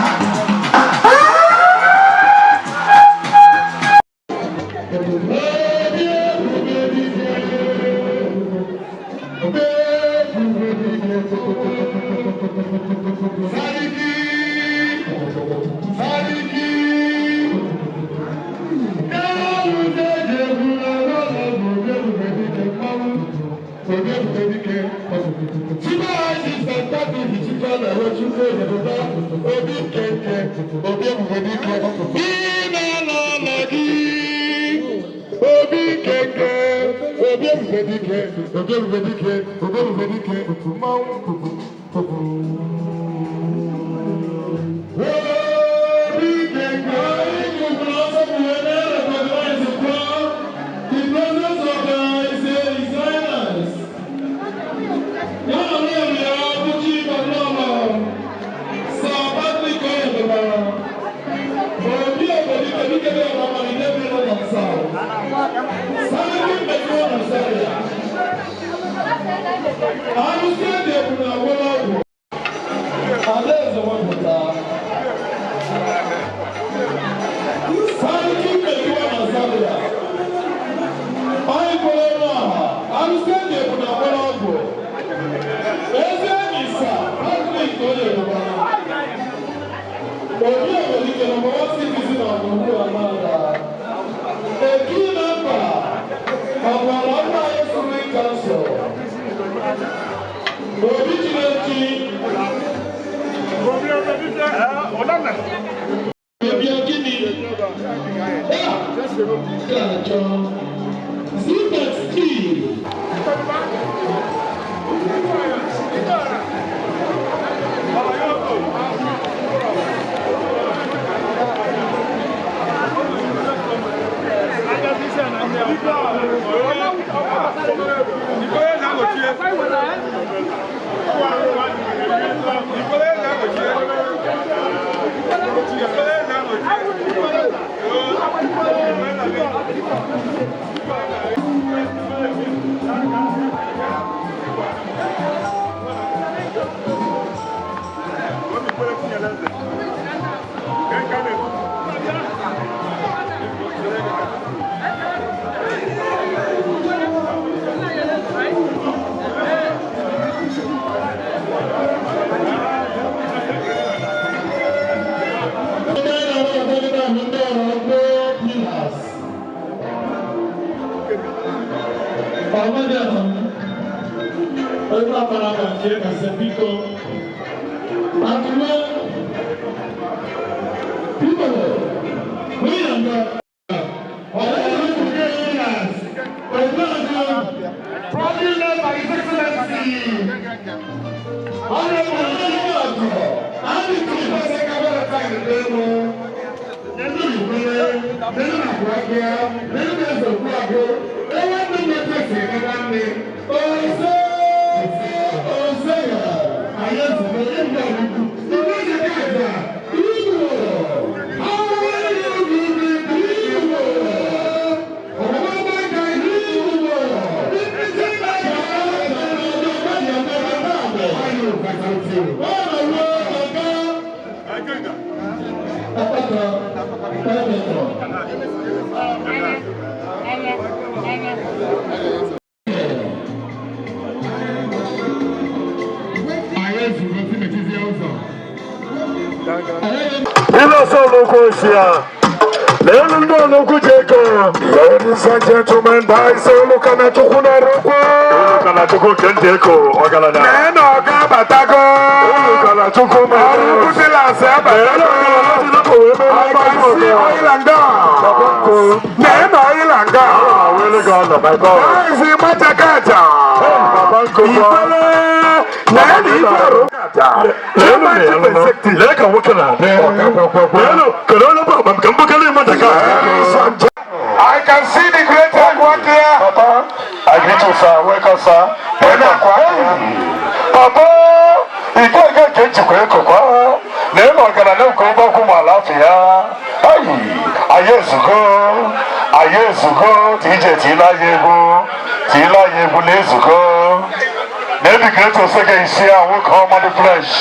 Ladies and gentlemen, by Solo Kanachukwu I can see oil and gas. My God. Ezi machakaja. Ikwele. Na ife ọrụ aja. Lee ka nwoke na-adị. Leenụ, kedu onye bụ akpa m ka m bukele machakaja. I can see the great one there. Papa, I greet you, sir. Welcome, sir. Welcome. Papa, ike ike nke njikwa ekokwa na ịnọ ọgaranya nke ụgbọkwụ ma alafịa. Ayi, anyị ezugo, anyị ezugo, TJ tiila anyị egwu, tiila anyị egwu na ezugo. Na ebi great osege isi a nwoke ọma dị fresh.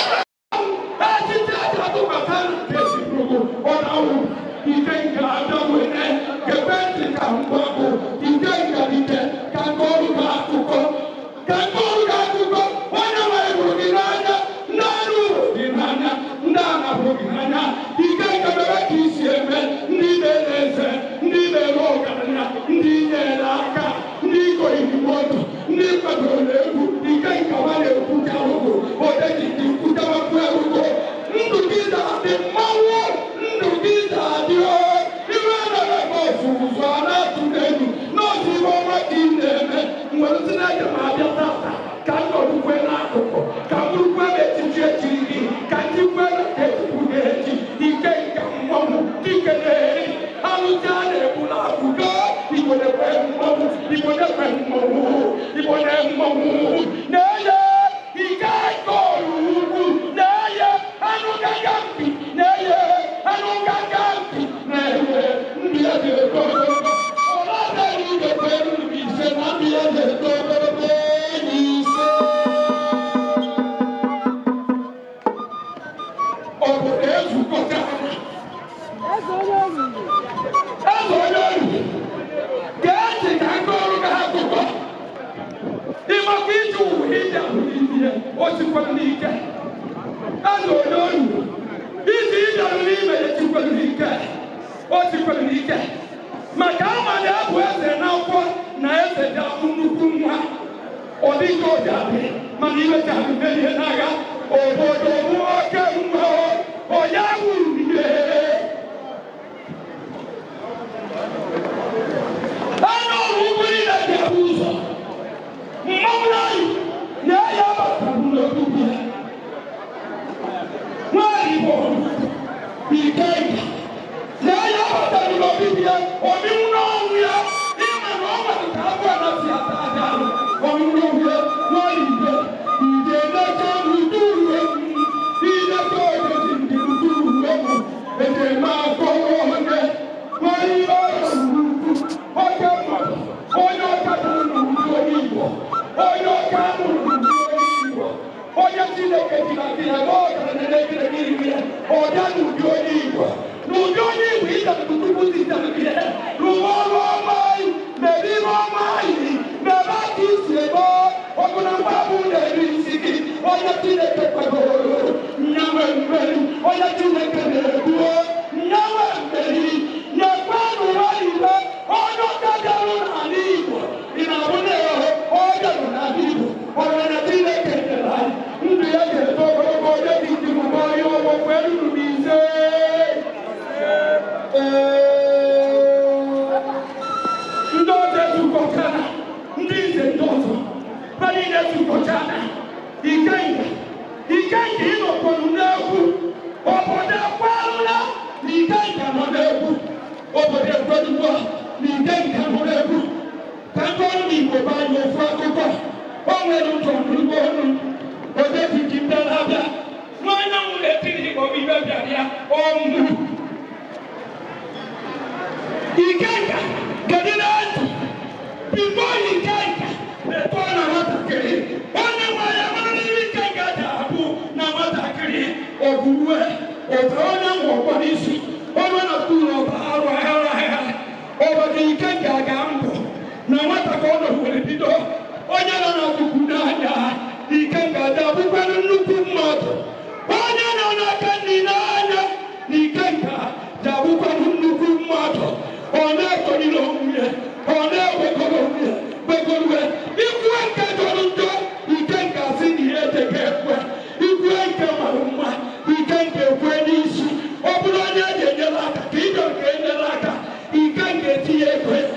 Ike nke etinye ego ya,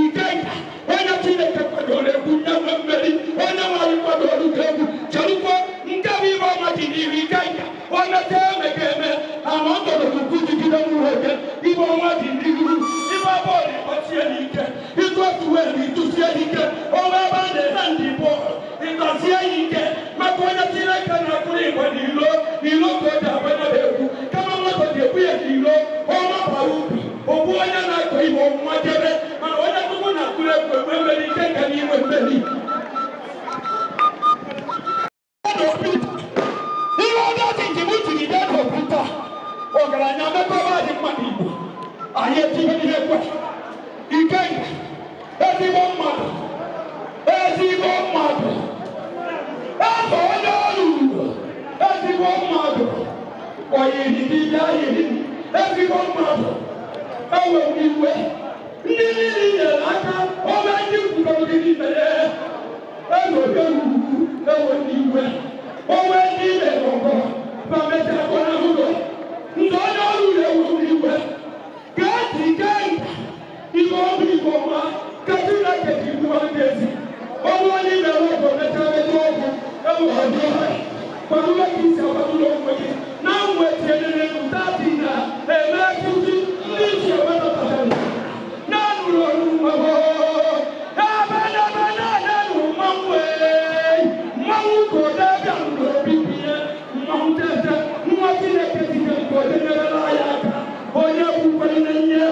ike nke onye N'ilo ka o ji agbanye bụ egwu kama nwata ji ekwu ya n'ilo ọma bara ubi ogbu onye na-akọ ihe ọmụma jebe mana onye akụkọ na-akụrụ egwu egwu enwere ike ka n'inwe mmeri. Ihe ọdachi njem jiri bịa n'okwuta ọgaranya mekọba anyị mmadụ Igbo anyị etinye ihe ekwe Ikenga ezigbo mmadụ ezigbo mmadụ eze onye ọrụ ugbo ezigbo mmadụ oyiri dibịa yiri ezigbo mmadụ enwere iwe ndị niile nyere aka ome ndị kwukọrọ gị n'imere enwere ugwu enwere iwe onwe ndị mere ọgọ ma mechaa gọnahụrụ ndị onye ọrụ ugbo enwere iwe gee ntị Ikenga ibe ọbụ igbo ọma ka Chineke ji gbuwa ndị ezi ọbụ onye mere ọgọ mechaa mechaa ọgwụ enwere ọdị kwadoro ka isi akwadoro onwe gị na mgbe tinyere ntati na eme ejiji ndị ji ewepụtara na-anụrụ ọrụ mmanwụ ebe n'ebe na-anụ mmanwụ mmanwụ ka ode bịa n'obi binye mmanwụ tete nwa Chineke jide nke ode nyerela ya aka onye kwukwere na nye.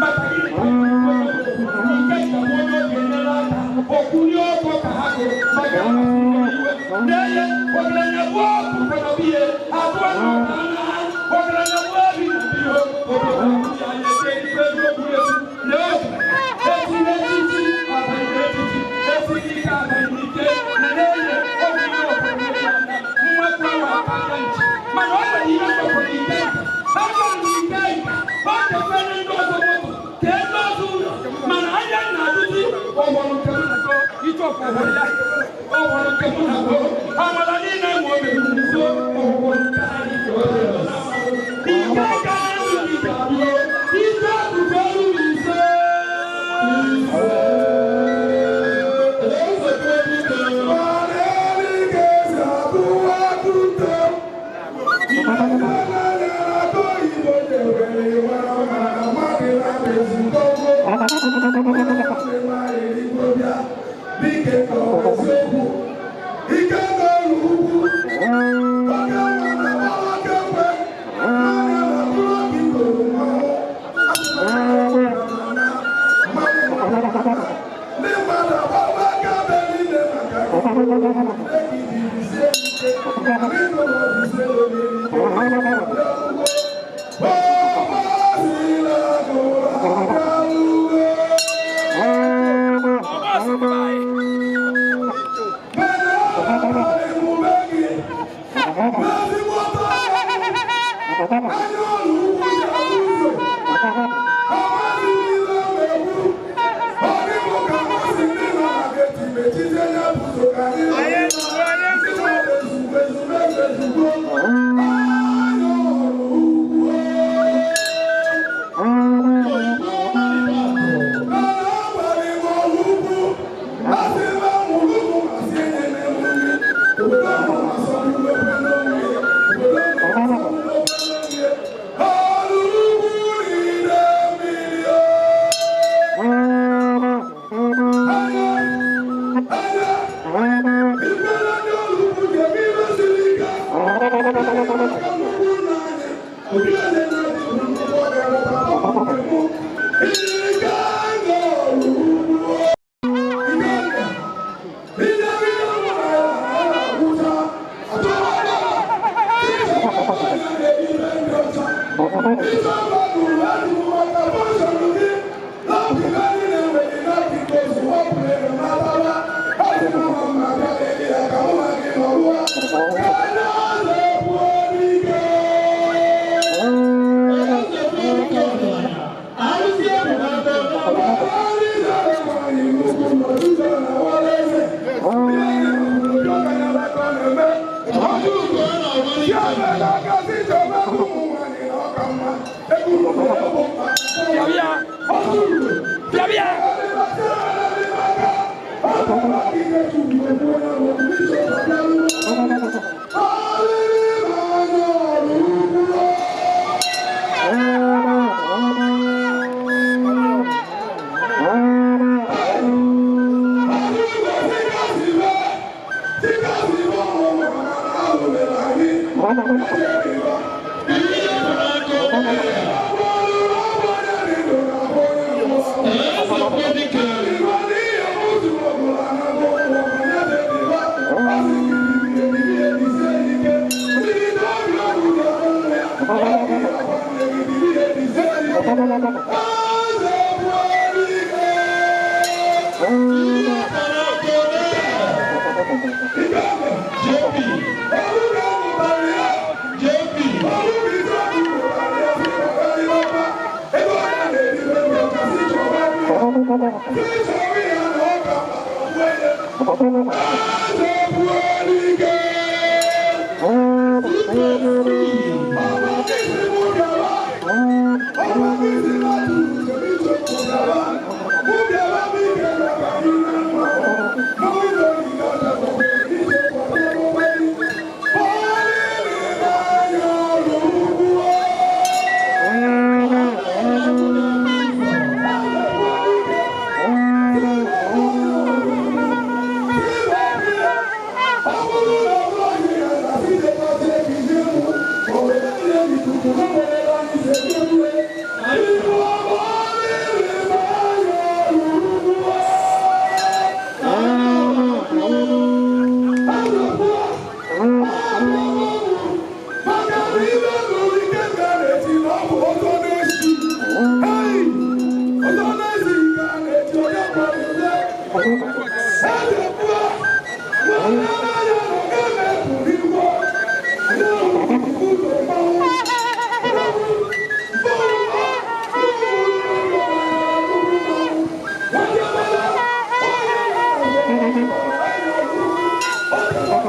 Maka gịnị ka ike nke onye okenye aka okwuli ọkọ ka ha gụrụ maka iwe n'enye ọgaranya bụ ọkụ kwadebe ihe abụọ na ọgaranya bụ obi na ihe obodo anya ete ife eziokwu egwu na esi n'etiti abalị n'etiti esi n'ike abalị n'ike na n'enye obi na obodo nwekwa aka nchi mana ọ nwere ihe mgbakọrọ ike nka ha nwere ike nka ọ ga-efere ndị ọzọ moto ka ndị ọzọ ụlọ mana anya na-adụzi ọgbọrọ nke m na-agụ ichọpụ ọgbọrọ ya ọgbọrọ nke m na-agụ amara niile nwe obe nso ọgbọrọ nke anyị ike aka na ndụ gị ga-abịa ike akụkụ ọrụ m ise.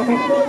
Oh, no!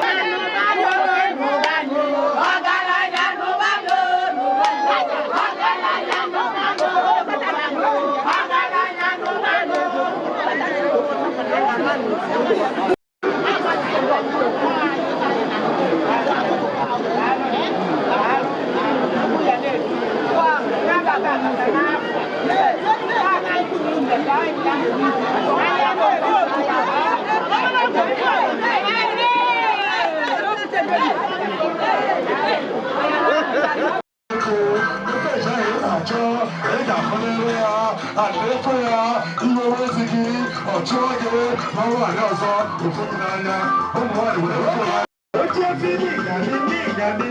Anya. Achọ ị ga-afụnịrị ya ana-efe ya iwe ozi gị ọ chụọ gị ma nwaanyị ọzọ ofu gị n'anya ụmụ nwaanyị were ofe ya. Oche efi n'ịgadị n'ịgadị.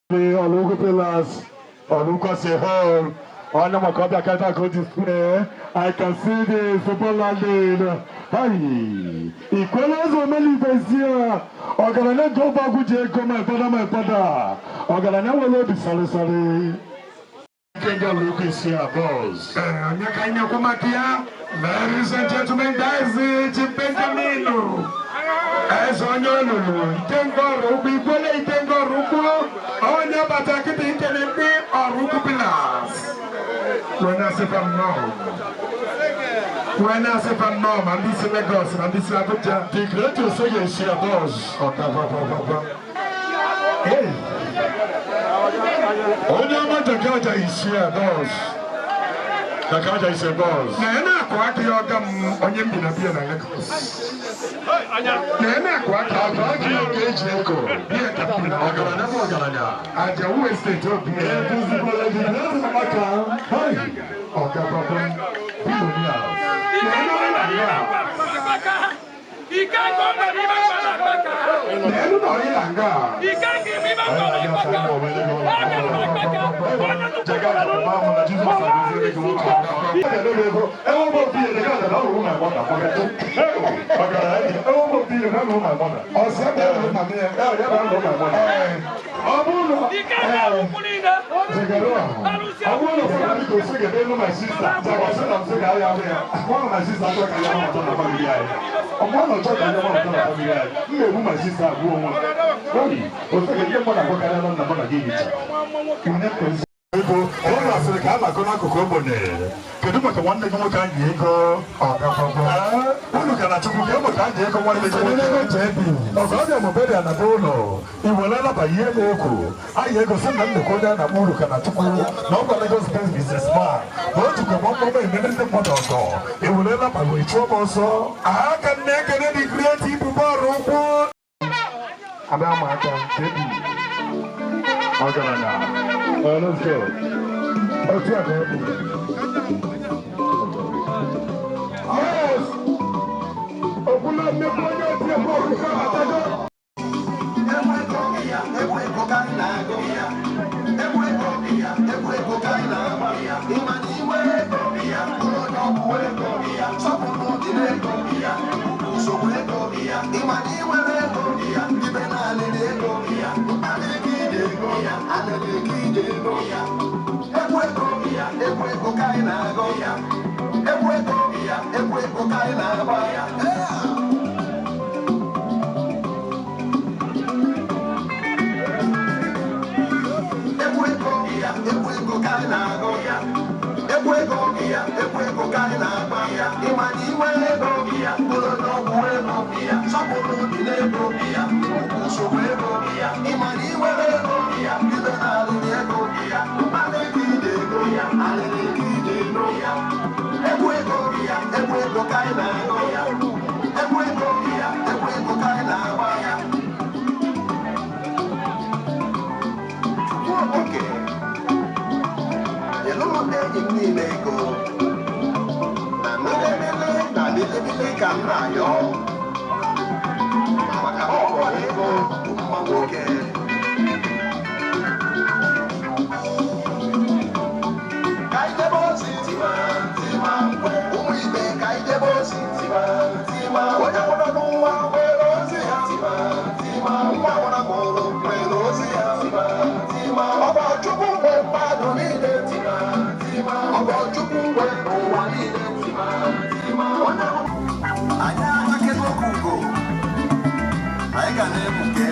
The Oluku Pillars, Oluku Hall, Onye maka ọbịa kata ka o display. I can see the super landing. Hi. Ikwele eze omelibezie. Ọgaranya nke ofe agwụ ji ego, my father, my father. Ọgaranya nwere obi sarịsarị. Nke Oluku isi a boss. Onye ka anyị na-ekwu maka ya? Ladies and gentlemen, that is Chief Benjamin. Eze onye olulu, Ikenga ọrụ ugwu, Ikwele Ikenga ọrụ ugwu, onye bata kịta ikele ndị ọrụ ugwu pillars. Wee na-asịfa nnọọ. Wee na-asịfa nnọọ ma ndị si Lagos ma ndị si Abuja. The great Osege isi a boss. Ọkavavavava. Hey. Onye ọma Jakaja isi a boss. Jakaja isi a boss. Na ya na-akụ aka ya ọga m onye m bi na biya na Lagos. Na ya na-akụ aka Akụ aka ya ka eji eko. Biya ka m bi na Ọgaranya bụ ọgaranya. Ajawu Estate obi ya. Ebuzikwala gị n'eze maka. Hi. Ọga baba billionaires. Na elu na ọyị na nga. Ọsẹ bẹ̀rẹ̀ nà mí ẹ̀. Ọ bụrụ na ọ bụrụ na Fulani go say gebe elu my sister, ọsị na nsị ga ya ya. One of my sister chọrọ ka ya nwa ọtọ na family anyị. Ọmụ na ọchọ ka ya nwa ọtọ na family anyị. M na-egbu my sister abụọ onwe. Oyi, ofe ga ndị mmadụ agwakarịa na nna mụ na gị hicha. Ego, ọ masịrị ka a na-akọ n'akụkụ ogbenye. Kedu maka nwanne gị nwoke anyị ego? Unu ka na Chukwu ka maka anyị ego nwanne gị nwoke. Ọgọ ọbịa mobere na be ụlọ. I were naba ihe m okwu. Anyị ego sị na nnukwu onye a na-akpọ uru ka na Chukwu na ọgwa Lagos based businessman. Na o jikwa gbọmgbọm emere ndị mmadụ ọgọ. I were naba wee chụọ m ọsọ. Aka m na-ekene the creative bọọlụ ụkwụ. Ada ama aka JB. Ọgaranya. Well, let's go. Otu a ka ọ bụ. Yes. Okwula nnekwu onye oti egwu ọkụkọ abatago. Egwu ego ka anyị na-agụ, egwu ego, egwu ego ka anyị na-agba. Ịma na iwe ego bụrụ onye ọgwụ ego, sọpụrụ dị n'ego, nsogbu ego. Ịma na iwere ego, ibe na-alịrị ego, mkparị gị ije ego, alịrị gị ije ego. Egwu ego, egwu ego ka anyị na-agụ, egwu ego, egwu ego ka anyị na-agba. Egwu ego, egwu ego ka anyị na-agụ, egwu ego, egwu ego ka anyị na-agba. Ịma na iwe ego bụrụ onye ọgwụ ego, sọpụrụ dị n'ego, nsogbu ego. Ịma na iwere ego, ibe na-alịrị ego, mkparị gị ije ego, alịrị gị ije ego. Egwu ego, egwu ego ka anyị na-agụ, egwu ego, egwu ego ka anyị na-agba. Chukwu okike, nyelụ m ndị enyi m niile ego na milibili na bilibili ka m na-ayọ, maka na ọ kpọrọ ego bụ mma nwoke. Ka anyị jebe ozi tima tima nkwe, ụmụ ibe, ka anyị jebe ozi tima tima. Onye nwụrụ n'ụwa nwere ozi ya, tima tima. Nwa nwụrụ mụrụ nwere ozi ya, tima tima. Ọ bụ Chukwu nwe mmadụ niile, tima tima. Ọ bụ Chukwu nwe ụwa niile, tima tima. Onye anyị amakego ugo, anyị ga na-ebuke.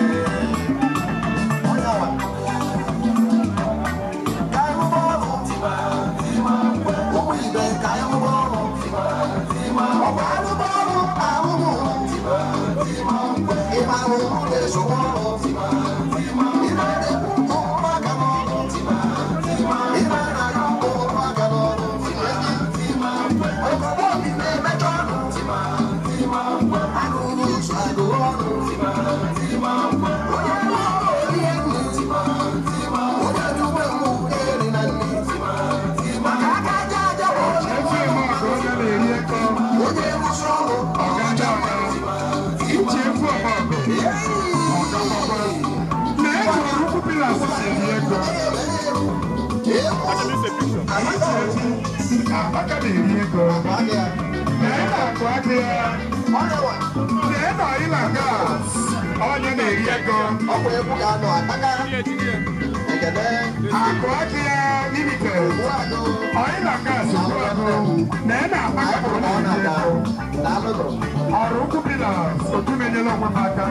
Akpaka na-eri ego. Na akụ aka ya. Na ịla gas. Onye na-eri ego. Akụ aka ya limited. Ọịla gas agụ. Na akpaka bụ na-eri ego. Ọrụ ukwu pillars otu na-enyere onwe m aka.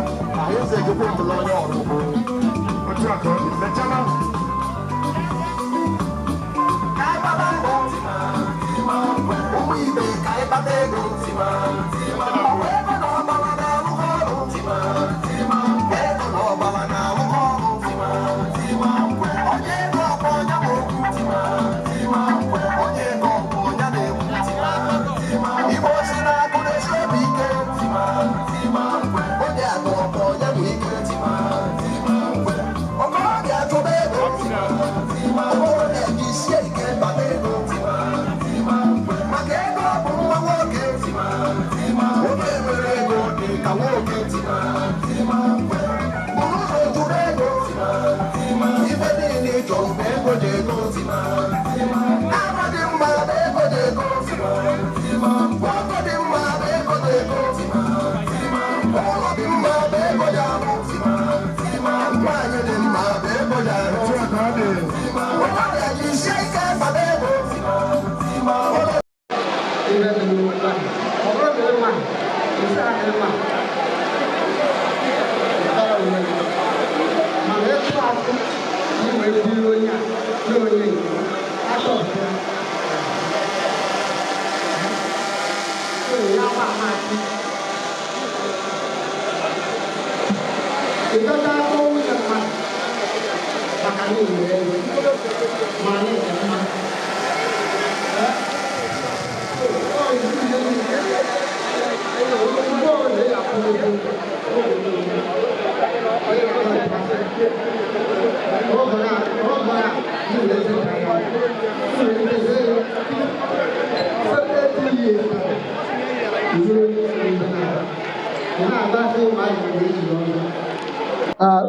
Otu a ka ọ dị. Mechala.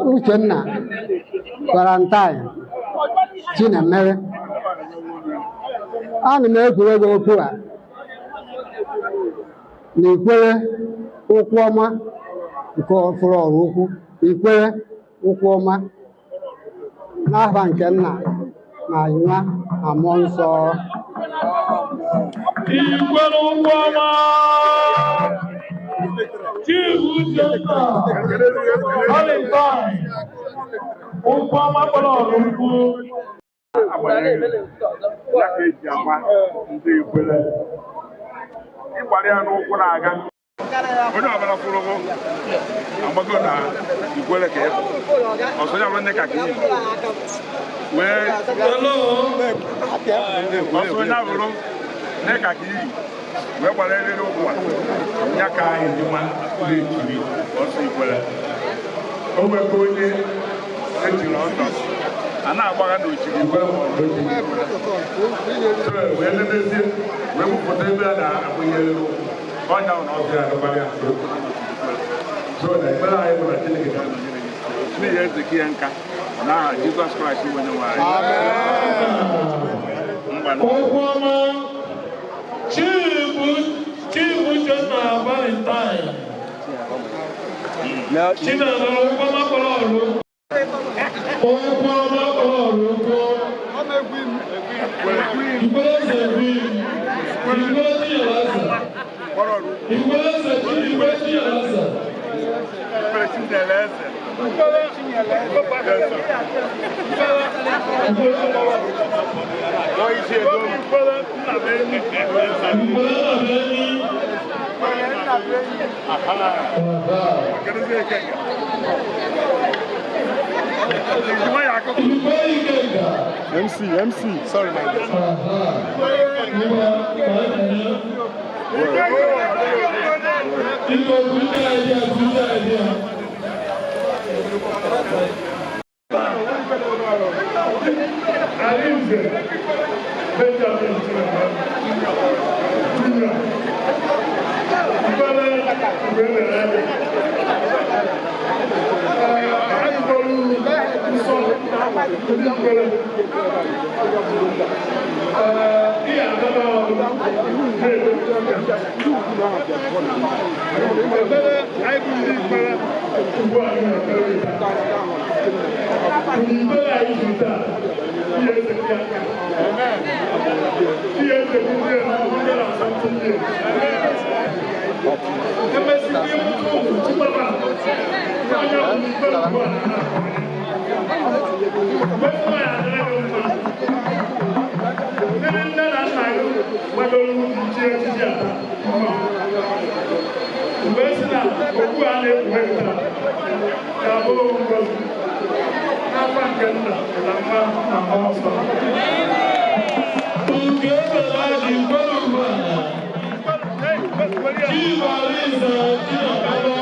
Uchenna Valentine Chinemere, ana m egwuregwu okwu a na Ikwere ụkwụ ọma nke fụrụ ọrụ ukwu Ikwere ụkwụ ọma n'aha nke nna na nwa na mmụọ nsọ. Ikwere ụkwụ ọma. Chief Uchenna Valentine ụkwụ ọma kpọrọ ọrụ ukwu. Ya ka eji ama ndị Ikwere ịgbara ya n'ụkwụ na-aga onye ọbụla kwụrụ ụgwọ agbago na Ikwere ka ịbụ ọsọ ya bụrụ ndị ka ka iyi wee ọsọ ya bụrụ ndị ka ka iyi wee gbara eriri ụkwụ a ya ka anyị ji ma na-echiri ọsọ Ikwere o nwekwa onye echiri ọsọ a na-agbagha na ochiri Ikwere ma ọ bụ ochiri Ikwere wee lebezie wee bupụta ebe a na-agbụnyere ụkwụ ọnya na ọbịa adịkwara ya so na ekpere anyị bụ na Chineke ga-anọnyere gị n'ihi ezeki ya nka n'aha Jizọs Kraịst bụ onye nwe anyị. Ụkwụ ọma. Chief Uchenna Valentine Chinemere ụkwụ ọma kpọrọ ọrụ ụkwụ ọma kpọrọ ọrụ ụkwụ Ikwere eze bi Ikwere Chinyere eze Ikwere eze chi Ikwere Chinyere eze Ikwere Chinyere eze MC, MC. Sorry, my dear. Arinze Benjamin Junior Ikwere Ikwere Anyị kpọrọ nsọ Ndị Ikwere, ee, ihe adọba ọrụ ekpere anyị bụ ndị Ikwere ugbu a na-ekpere taa. Ndị Ikwere anyị ji taa, ihe ezekwu ya aka. Ihe ezekwu ndị ndị na-asọmpi ndị. Emesịkwa ịmụta ụmụ chikwaba onye bụ ndị Ikwere ugbu a na-akọ. Mgbe ya adịrị gị mma. Ndị nne na nna gị gbadoro ichi echichi a mma. Mgbe si na okwu a na-ekpughe taa ga-abụ ngọzi n'afọ nke nna na nwa na mmụọ nsọ. Nke ebele ji kwere ugbu a. Chibueze Chinemelụ.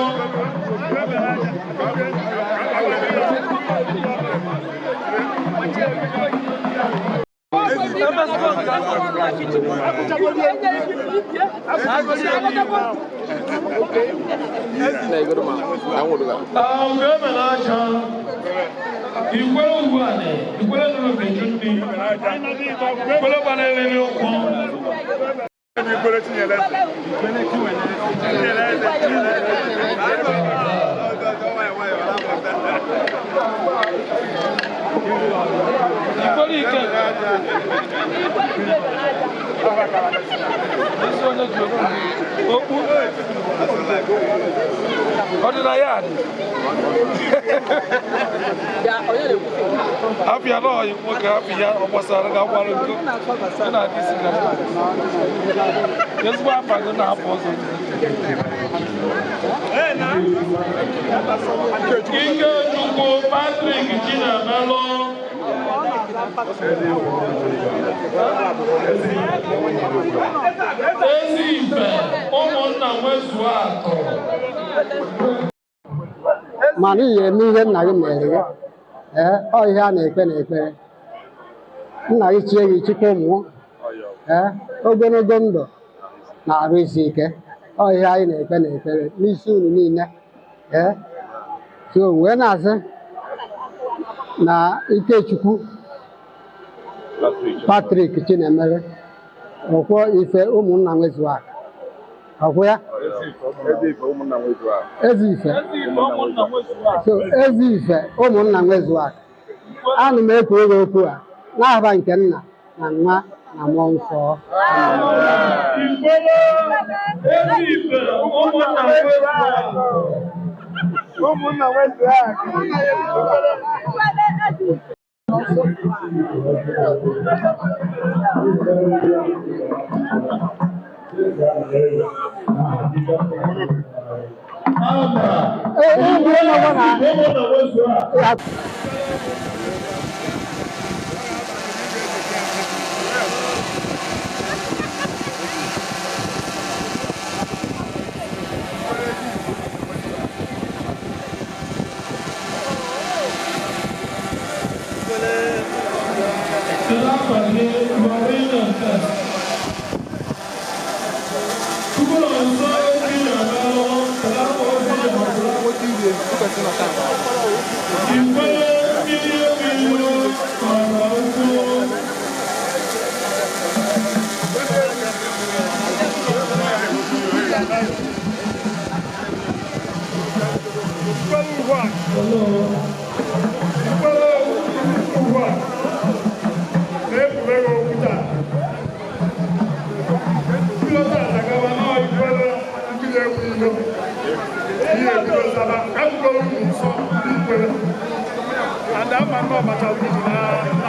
Nke ebele aja. Ikwere ugbu a ikwere nụrụ beju nri. Ikwere gbara elele ụkwụ. Ikwere Chinyere Eze. Chinyere Eze, Chinyere Eze. Ikwere ike. Isi onye ji okpu. Ọ dị na ya dị. Hapụ ya n'ọyị nwoke, hapụ ya, ọ gbasara gị agbara nkụ. Ị na-adị isi ka ezigbo afa gị na-apụ ọzọ. Ikechukwu Patrick Chinemelụ. Ezi Ife ụmụnna nwezuo akụ. Mana ị ga-eme ihe nna gị mere gị. Ee, ọ ihe a na-ekpe n'ekpere. Nna gị chie gị chikwa ụmụ. Ee, ogologo ndụ na-arụ isi ike. Ọ ihe anyị na-ekpe n'ekpere n'isi unu niile. Ee, so wee na-asị na Ikechukwu Patrick Chinemere ọkwọ Ife ụmụnna nwezuo akụ. Ọkwụ ya? Ezi Ife. So Ezi Ife ụmụnna nwezuo akụ. Ana m ekwu gị okwu a n'aha nke nna na nwa na mmụọ nsọ. Ikwere Ezi Ife ụmụnna nwezuo akụ. Ụmụnna nwezuo akụ. Ee, igwe nọkwa na Ụmụnna nwezuo akụ. Ikwere mmiri ewu kọrọ ukwu. Ikwere ugbu a. Ikwere ugbu a. Na-ekpughe gị okwu taa. Bido taata gaba nọọ Ikwere mmiri ewu ilo. Ihe ebido zaba. Akwụkwọ unu nsọ ndị Ikwere. Ada ama mma ọbacha unu na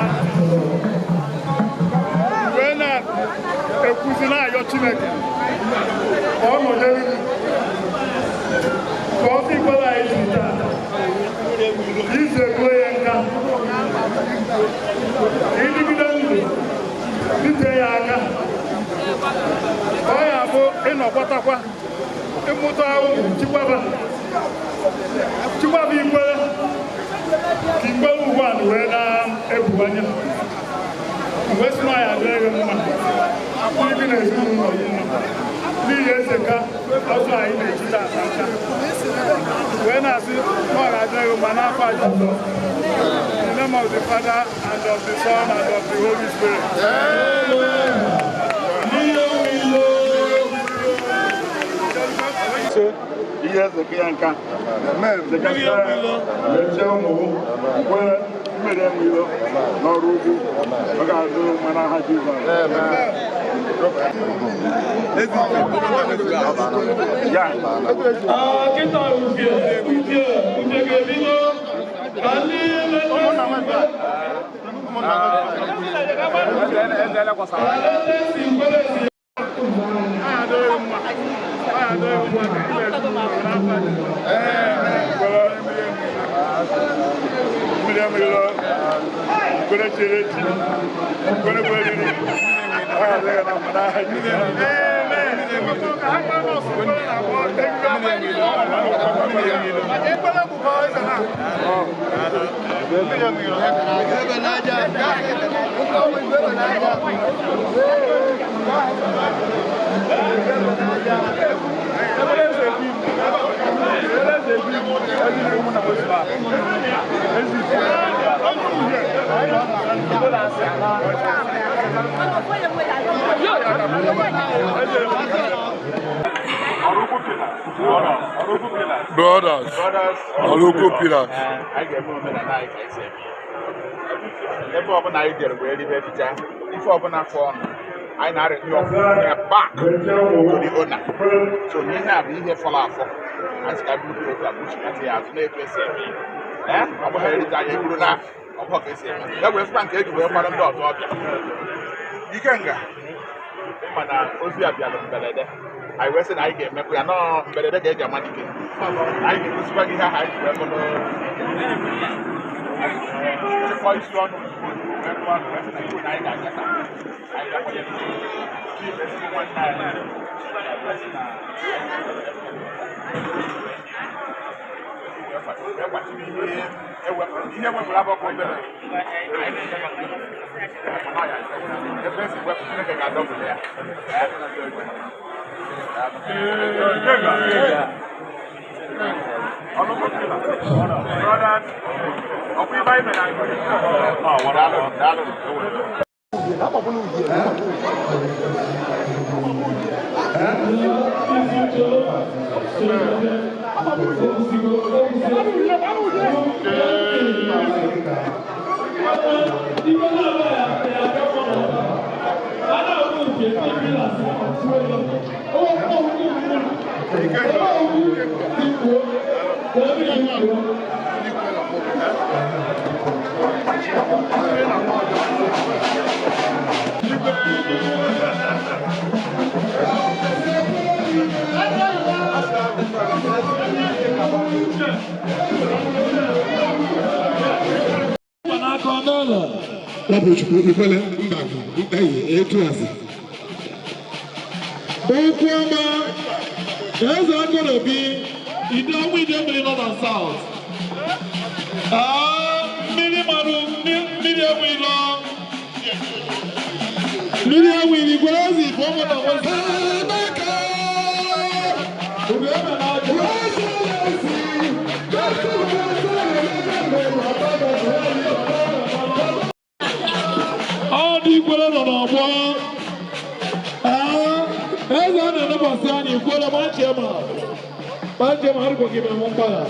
ntị. Wee na-ekwuzi na-ayọ Chineke ka ọ nọnyere unu. Ka ọ sị Ikwere anyị ji taa. Ize gụọ ya nka. Ịdịgide ndụ dite ya aka. Ka ọ ya bụ ịnọkwatakwa ịmụta ụmụ chikwaba. Chikwaba Ikwere ka Ikwere ugbu a wee na-ebuwanye. Mgbe si na ya adịrị gị mma. Ndị bi n'ezinụlọ gị mma. N'ihi eze ka ọzọ anyị na-eji taata nka. Wee na-asị na ọ ga-adịrị gị mma n'afọ a Jizọs. name of the Father, and of the Son, and of the Holy Spirit. Amen. Ihe eze ka ya nka mechie ụmụ kwe mmiri enwe ilo n'ọrụ ugwu ọ ga-adụ mma n'aha Jizọs. Ya. Kịta uhie uhie uhie ga-ebido ka ndị Mmiri enwe ilo kwere chere echi kwere kweriri ọ ga-adị ya na mma n'aha Jizọs. Brothers, Ọrụkwu Pillars. Anyị ga-eme omenala anyị ka esi eme ya. Ebe ọbụla anyị jere wee ribe richa ife ọbụla fọ ọnụ anyị na-arịnye ọfụ ya back to the owner. So n'ihe a bụ ihe fọrọ afọ anyị sị ka buru otu a kpuchikata ya azụ na-etu esi eme ya. Ee, ọ bụghị ericha anyị eburu na ọ bụghị ka esi eme ya wee fụkwa nke eji wee kwado ndị ọzọ ọbịa. Ikenga ịma na ozi a bịara mberede anyị wee sị na anyị ga-emekwa ya nọọ mberede ka eji ama dike. Anyị ga-egosikwa gị ihe ahụ anyị ji wee bụrụ chịkọ isi ọnụ ozugbo ozugbo wee kụọ ọnụ wee sị na iwu na anyị ga-aga taa anyị ga-akwanye chief ezigbo nwanne anyị wee sị na wee gbachiri ihe ewepụrụ ihe wepụrụ abụọ obere anyị na-eme ebe esi wepụ Chineke ga-adọbụl ya. Rapụchukwu Ifele Mbagwu Mkpeyi Etuazi. Okwu ọma eze Akọnaobi ide ọnwa ide mmiri nọ na South. Mmiri marụ mmiri enwe ilo mmiri enwe ilo igwere eze ife ọnwa na nwezi. Ugo ebe na-aja. Ọ dị ikwere nọ n'ọgbọ. Eze a na-anabasị anyị ikwere ma nchie ma ma nchie ma arụkwa gị mere mkpara.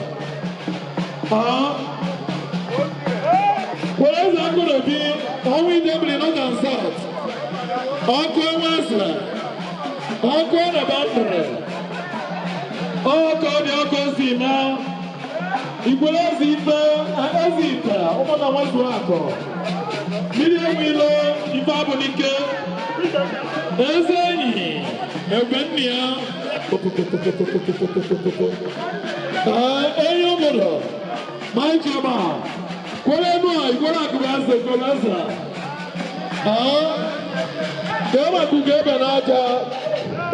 Kwere eze Akọnaobi ọnwa ide mmiri nọ na South. Ọkụ enwe esere. Ọkụ na bandịrị. Ọkụ dị ọkụ si ma. Ikwere eze ife eze ite ụmụnna nwezuo akụ. Mmiri enwe ilo ife abụlike. Eze enyi egbe nne ya. Enyi obodo ma nchema kwere nụ a ikwere akụba eze kwere eze. Ka ebe ebe n'aja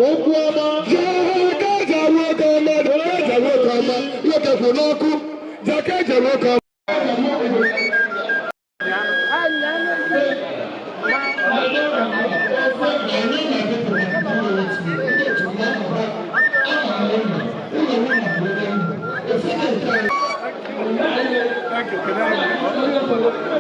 okwu ọma. Jakaja nwoke ọma, jakaja nwoke ọma, nwoke kwụ n'ọkụ, jakaja nwoke ọma. Thank you.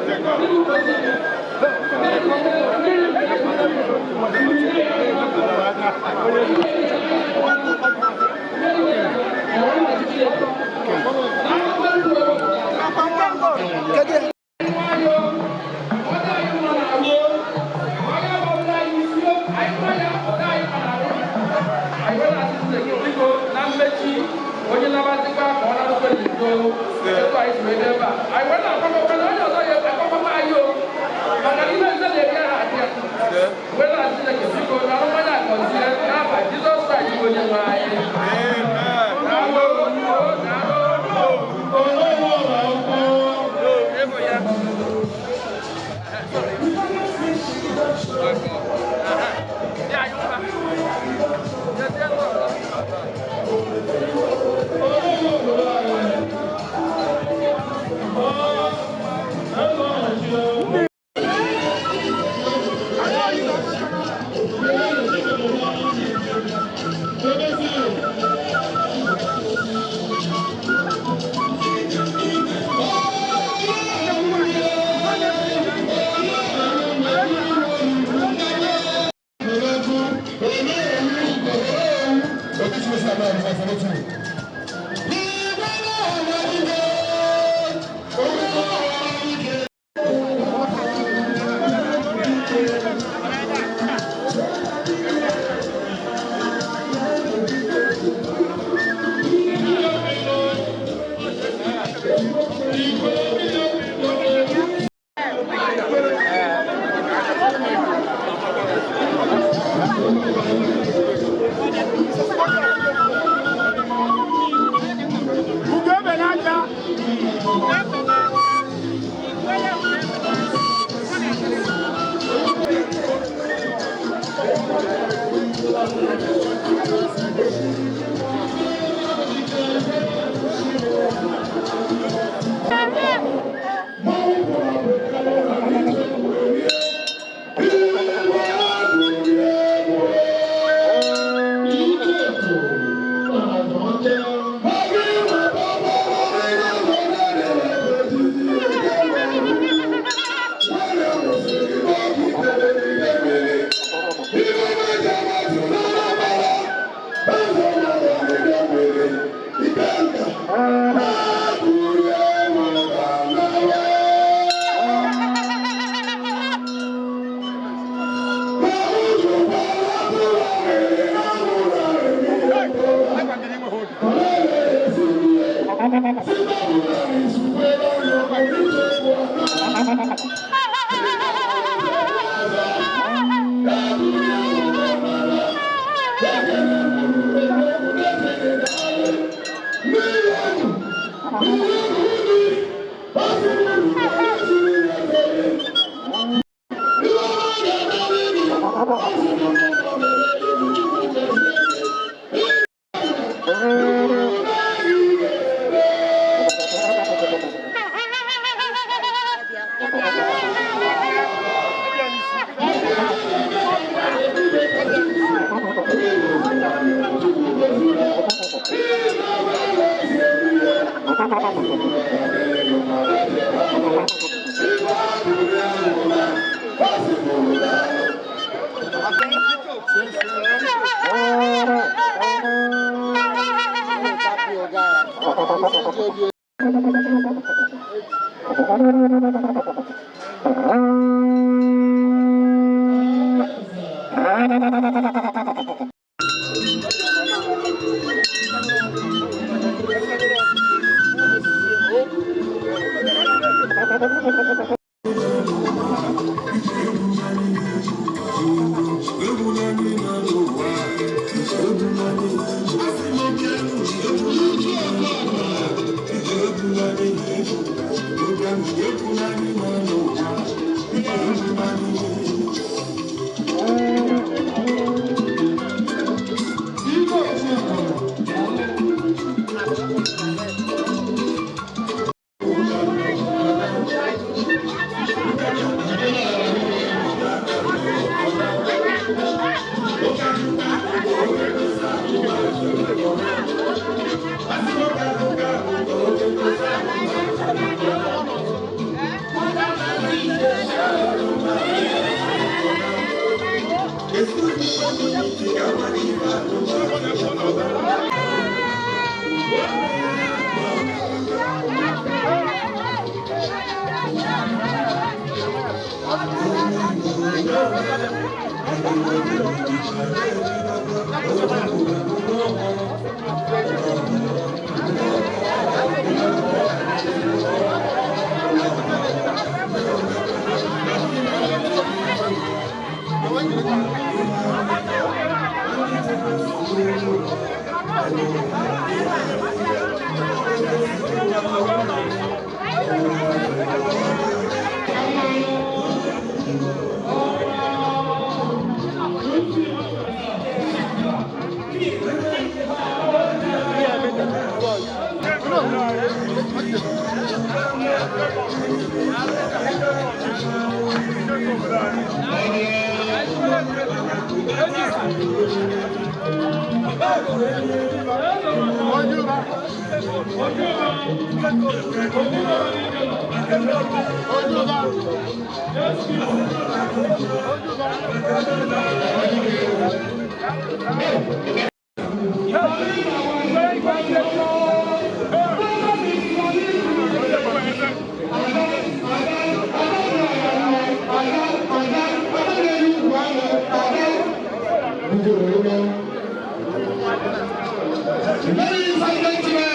Ladies and gentlemen,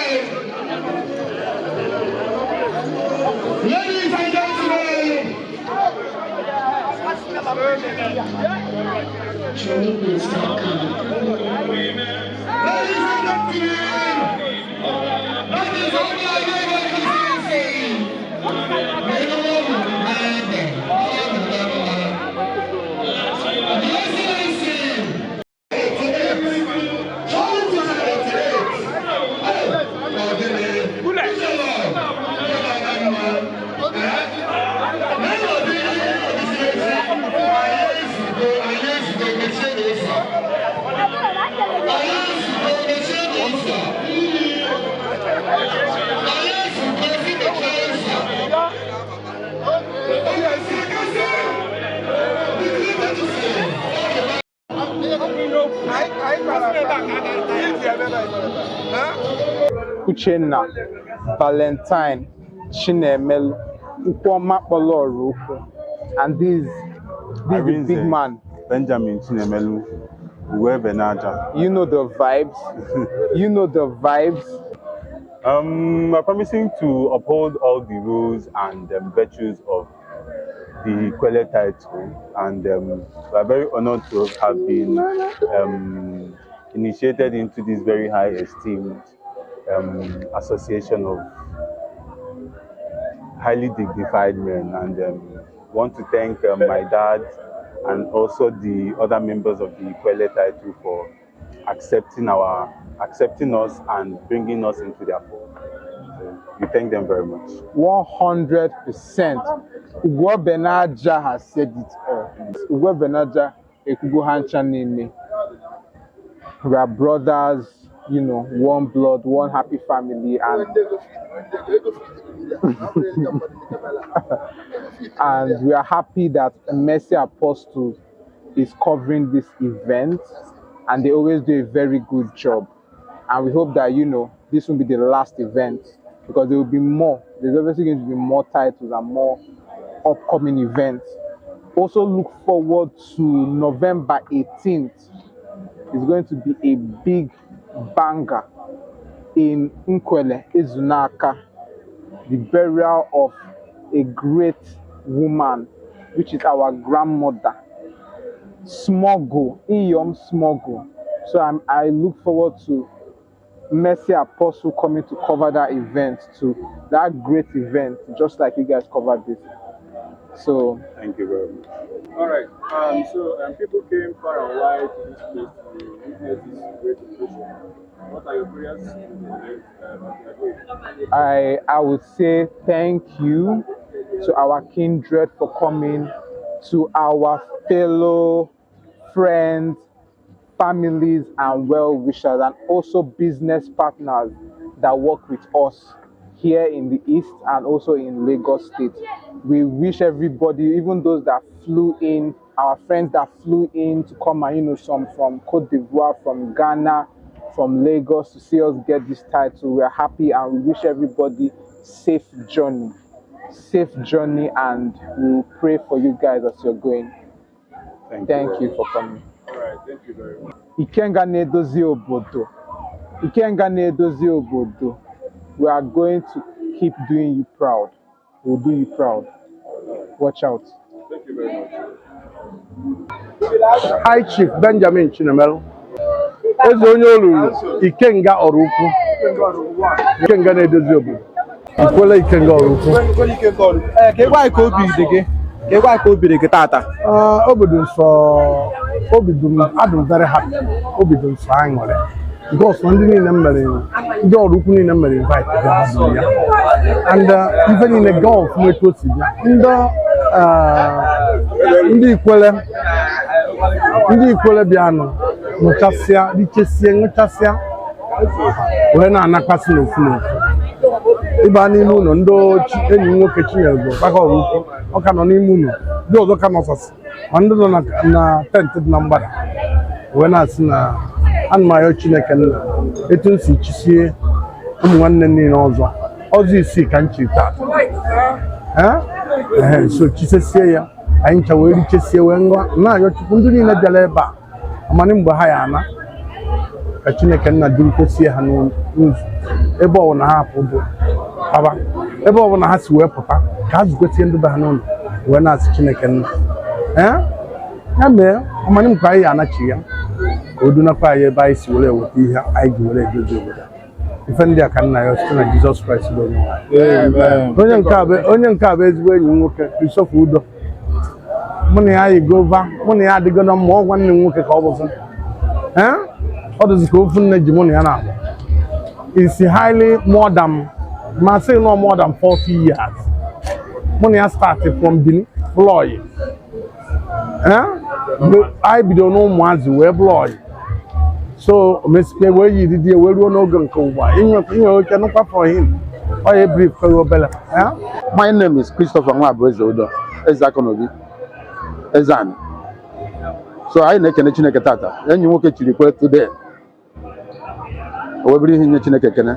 ladies and gentlemen, that is all I gave Uchenna Valentine Chinemelu Ukwuoma Kpọlọrọ Ukwu, and this the big man. Benjamin Chinemelu Uwe Benaja. You know the vibes. You know the vibes. We're promising to uphold all the rules and virtues of the Ikwelle title, and we are very honored to have been initiated into this very high esteemed association of highly dignified men, and want to thank my dad and also the other members of the Ikwelle title for accepting us and bringing us into their fold. So we thank them very much. 100%. Ugo Benaja has said it all. Ugo Benaja, Ekugo Hancha Nene. We are brothers, you know, one blood, one happy family, and and we are happy that Mercy Apostles is covering this event, and they always do a very good job. And we hope that, you know, this will be the last event, because there will be more. There's obviously going to be more titles and more upcoming events. Also look forward to November 18th. It's going to be a big banger in Nkwelle, Ezunaka, the burial of a great woman, which is our grandmother, Smogo, Iyom Smogo. So I look forward to Mercy Apostle coming to cover that event too, that great event, just like you guys covered this. So thank you very much. All right. So people came far and wide to this place to witness this great occasion. What are your prayers to the event as we are going? I would say thank you to our kindred for coming, to our fellow friends, families, and well wishers, and also business partners that work with us here in the East and also in Lagos State. We wish everybody, even those that flew in Our friends that flew in to come and, some from Cote d'Ivoire, from Ghana, from Lagos to see us get this title. We are happy and we wish everybody safe journey. Safe journey, and we will pray for you guys as you're going. Thank you for coming. All right, thank you very much. Ikenga na-edozi obodo. Ikenga na-edozi obodo. We are going to keep doing you proud. We'll do you proud. Watch out. Thank you very much. High Chief Benjamin Chinemelu, eze onye olulu Ikenga Oraukwu, Ikenga na-edozi obodo, Ikwele Ikenga Oraukwu. Ka ịgwa anyị ka obi dị gị, ka ịgwa anyị ka obi dị gị tata. Obi dị nsọ, obi dị m, adị m very happy, obi dị nsọ aṅụrị because ndị niile m mere, ndị Oraukwu niile m mere invite bịa, ha bụrụ ya, and ife niile gaa ọfụma etu o si bịa. Ndị Ikwele, ndị Ikwele bịanụ ṅụchasịa, richesie, ṅụchasịa, wee na-anakwasị n'ofu n'ofu ịba n'ime ụlọ. Ndị enyi m nwoke Chinyere bụ kpaka Oraukwu, ọ ka nọ n'ime ụlọ, ndị ọzọ ka nọsasị, ma ndị nọ na tent dị na mgbada, wee na-asị na ana m ayọ Chineke nna etu m si chisie ụmụ nwanne niile ọzọ ọzọ isii ka m chiri taata. Ee, so chisesie ya, anyị ncha wee richesie, wee ṅụọ, na-ayọ Chukwu ndị niile bịara ebe a amani mgbe ha ya ana, ka Chineke nna durukwesie ha n'ụzọ ebe ọbụla ha hapụ bụ paba, ebe ọbụla ha si wee pụta, ka ha zukwesie ndị be ha n'ụlọ, wee na-asị Chineke nna, ee, ya mee amani mgbe anyị ya anachi ya, ka o dunakwa anyị ebe anyị si were eweta ihe anyị ji were edozi obodo. Ife ndị a ka nna ya site na Jizọs Kraịst bụ onye nwe anyị. Onye nke a bụ ezigbo enyi m nwoke, Christopher Udo. Mụ na ya yigova, mụ na ya adịgo na mma. Ọ nwanne m nwoke ka ọ bụzi. Ee, ọ dịzi ka ofu nne ji mụ na ya na-abụ. Is highly more than ma sị no more than 40 years mụ na ya start from Benin Floy. Ee, anyị bido n'ụmụazị wee bụrụ ọyị, so o mesikwa wee yiri di ya wee ruo n'oge nke ugbu a inwe oche nụkwa for him, ọ ya brief kwere obere. My name is Christopher Nwabueze Udo, Eze Akọnobi, Eze Ani. So anyị na-ekene Chineke tata, enyi nwoke chiri kwe today. O wee bụrụ ihe nye Chineke ekene.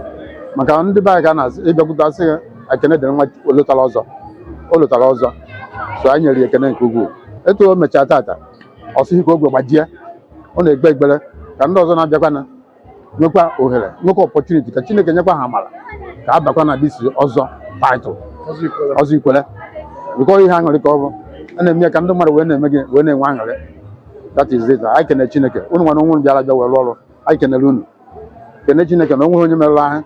Maka ndị be anyị ka a na-asị ịbịakwute asị ya ekene dịrị nwa o lotara ọzọ. O lotara ọzọ. So anyị nyere ya ekene nke ukwuu. Etu o mechaa tata, ọ sịghị ka ogwe gbajie. Ọ na-ekpe ekpere ka ndị ọzọ na-abịakwana nwekwa ohere, nwekwa opportunity, ka Chineke nyekwa ha amara ka a bakwa na this ọzọ title. Ọzọ Ikwele, bikọ ihe aṅụrị ka ọ bụ a na-eme ya ka ndị mmadụ wee na-eme gị wee na-enwe aṅụrị. That is it. Anyị kene Chineke. Unu nwere onwe unu bịara bịa were ọrụ, anyị kenere unu, kene Chineke na onweghị onye merụrụ ahụ,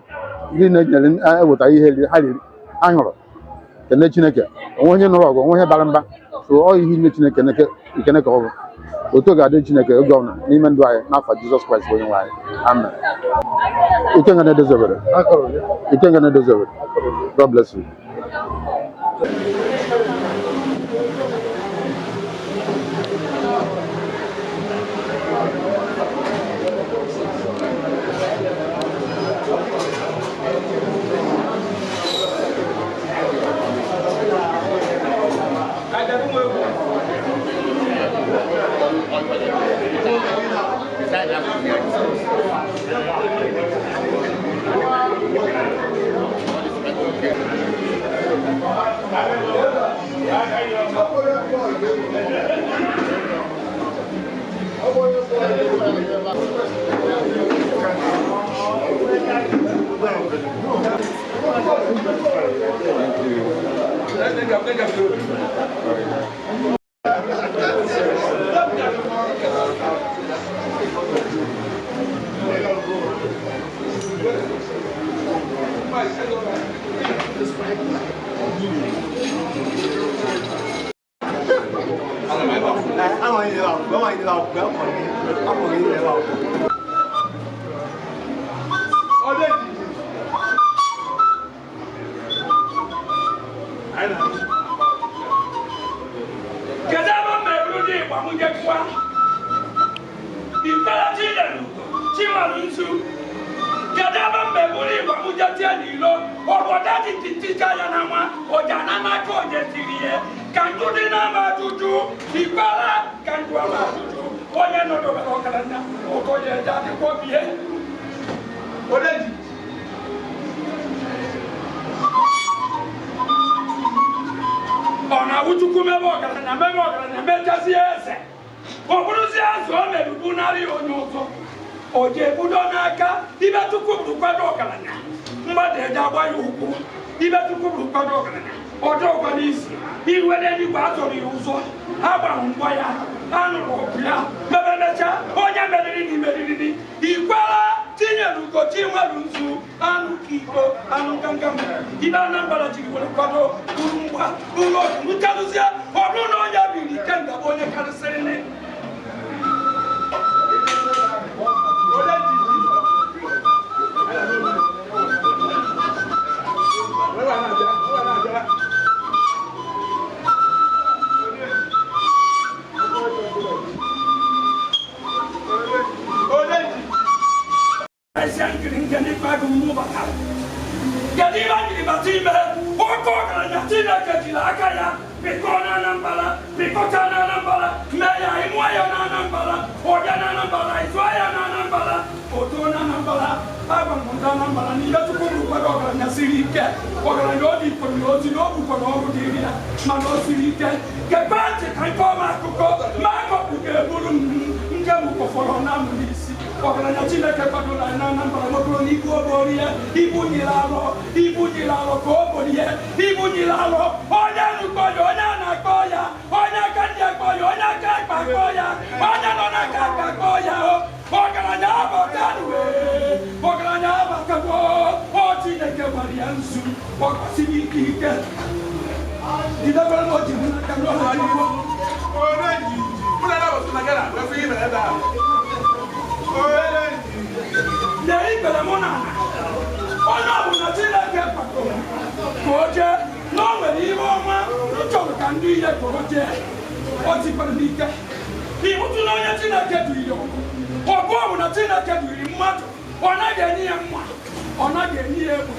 ndị na-enyere eweta ihe ha riri, ha ṅụrụ. Kene Chineke, onwe onye nụrụ ọgụ, onwe onye bara mba. So ọ ihe inye Chineke ekene ka ọ bụ otu ga-adị Chineke oge ọbụla n'ime ndụ anyị, n'afọ Jizọs Kraịst bụ onye nwe anyị, amen. Ikenga na-edozi obodo, Ikenga na-edozi obodo. God bless you. Kedu ebe m meburu ndị Igbo m jekwa? Ikpere Chinyere Chimalu nzu. Kedu ebe m meburu Igbo m jetie n'ilo? Obodo dị titicha ya na nwa, ụja na n'aka oje tiri ya. Ka njụ dị na-ama ajụjụ Ikwere ka njụ ama ajụjụ onye nọdobere ọgaranya ụtọ ya eje adịkwa bie. Ọ na-awụ Chukwu mebe ọgaranya mechazie eze ọ bụrụzie eze o merugbu narị onye ụzọ o ji ebudo n'aka ibe Chukwu bụrụ kwado ọgaranya mmadụ eje agba ya ụkwụ ibe Chukwu bụrụ kwado ọgaranya ọjọọkwa n'isi iwe n'eluigwe azọrọ ya ụzọ a gbara mgbọ ya anụrụ ọgụ ya mebe mecha onye meriri na imeriri Ikwere tinyere ugochi nwere nzu anụ ka iko anụ nganga ibe Anambra jiri were kwado buru mgba buru ọgụ nkarụzie ọ bụrụ na onye biri ike ngaba onye karịsịrị. Chineke jiri aka ya pịkọọ na Anambra pịkọcha na Anambra mee ya ịmụọ ya na Anambra ọbịa na Anambra ịzụọ ya na Anambra oto na Anambra agwara m ndị Anambra na ihe Chukwu bụrụ kwado ọgaranya siri ike ọgaranya ọ dị ikporo na ozi na o bukwara ọrụ dịrị ya mana o siri ike kekwe ntị ka nke ọma akụkọ ma akọpụ ga-eburu m njem kọfọrọ na m n'isi ọgaranya Chineke kwadoro anyị na Anambra nwekọrọ n'ibu obori ya ibu nyere arọ ibu nyere arọ ka o bori ya ibu nyere arọ onye nukpọ ya onye na-akpọ ya onye aka ndị akpọ ya onye aka akpa akpọ ya onye nọ n'aka akpa akpọ ya ọgaranya abatanwe ọgaranya abatagwo ọ Chineke gwara ya nzu ọ kwasịrị ike ike jidekwara m o ji m n'aka n'ọha igbo. Lee ikpere mụ na onye ọbụla Chineke kwadoro ka o jee na o nwere ihe ọma m chọrọ ka ndị ihe ka o jee o tikwara n'ike ịhụtụ na onye Chineke duhiri ọgụ ọgụ ọbụla Chineke duhiri mmadụ ọ naghị enye ya mma ọ naghị enye ya egbe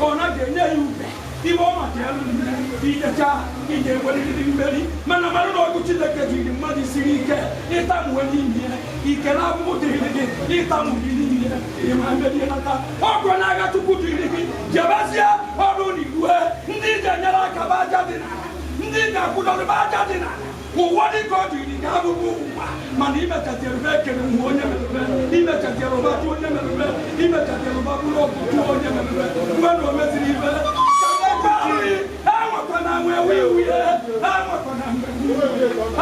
ọ naghị enye ya ube ibe ọma dị elu nne ijecha ije enwerịrị mmeri mana mara na ọgụ Chineke jiri mmadụ siri ike ịtamuwe n'ime ya ike na abụbụ dịrị gị ịtamuri n'ime ya ịma mmeri nata ọgụ n'agha Chukwu dịrị gị jebezie ọrụ na iwe ndị ije nyere aka bụ aja dị n'ala ndị ije akwụdọrọ aja dị n'ala ụwa dịka ọ dịrị gị abụbụ ụwa mana imechatiere ụba ekere nwe onye merube imechatiere ụba jụ onye merube imechatiere ụba bụrụ ọgụ jụọ onye merube mgbe na o meziri ibe enwekwana nwe enwekwana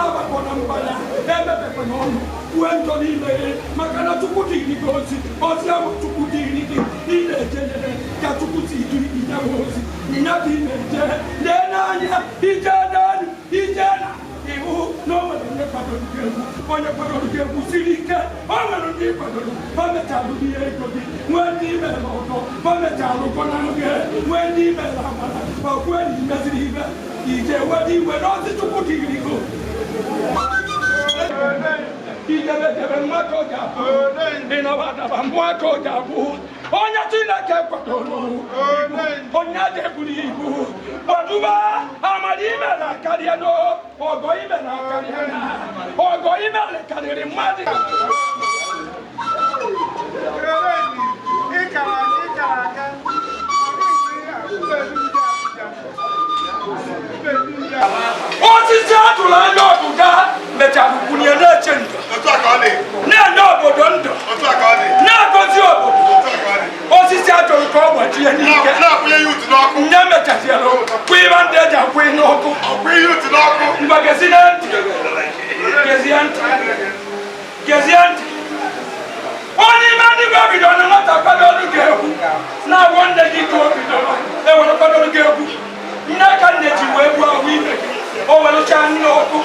agbakwana mgbada emebekwana ọnụ kwue njọ n'ime ya maka na Chukwu dịrị gị ozi ozi ahụ Chukwu dịrị gị ị na-ejeyere ka Chukwu si dịrị gị ya ozi nya ka ị na-eje lee n'anya ije n'elu ije na iwu na o nwere onye kwadoro gị egwu onye kwadoro gị egwu siri ike o nwere ndị kwadoro o mechalụ ihe ego gị nwee ndị imere ọgọ o mechalụ gọnahụ gị nwee ndị imere amara ma kwue na imeziri ibe ije wede iwe n'ozi Chukwu dịrị gị ijebejebe mmadụ ji abụ ịnabadaba mmadụ ji abụ onye Chineke kwadoro onye aja eburu ibu gbaduba amara ime na-akarịa n'ọgọ ime na-akarịa na ọgọ ime karịrị mmadụ. Osisi atụrụ anya ọdụga mechara kwunye na-eche ndụ na-enye obodo ndụ na-agọzi obodo osisi achọrọ ka ọ gbajie n'ike nye mechaziere kwụ ịba ndị eji akwụ n'ọkụ ngwa gezie ntị gezie ntị gezie ntị onye ime ndị gị bidoro na nwata kwadoro gị egwu na-agwọ nne gị ka o bidoro ewere kwadoro gị egwu nne ka nne ji wee gbuo ahụ ime gị o werechaa nne ọkụ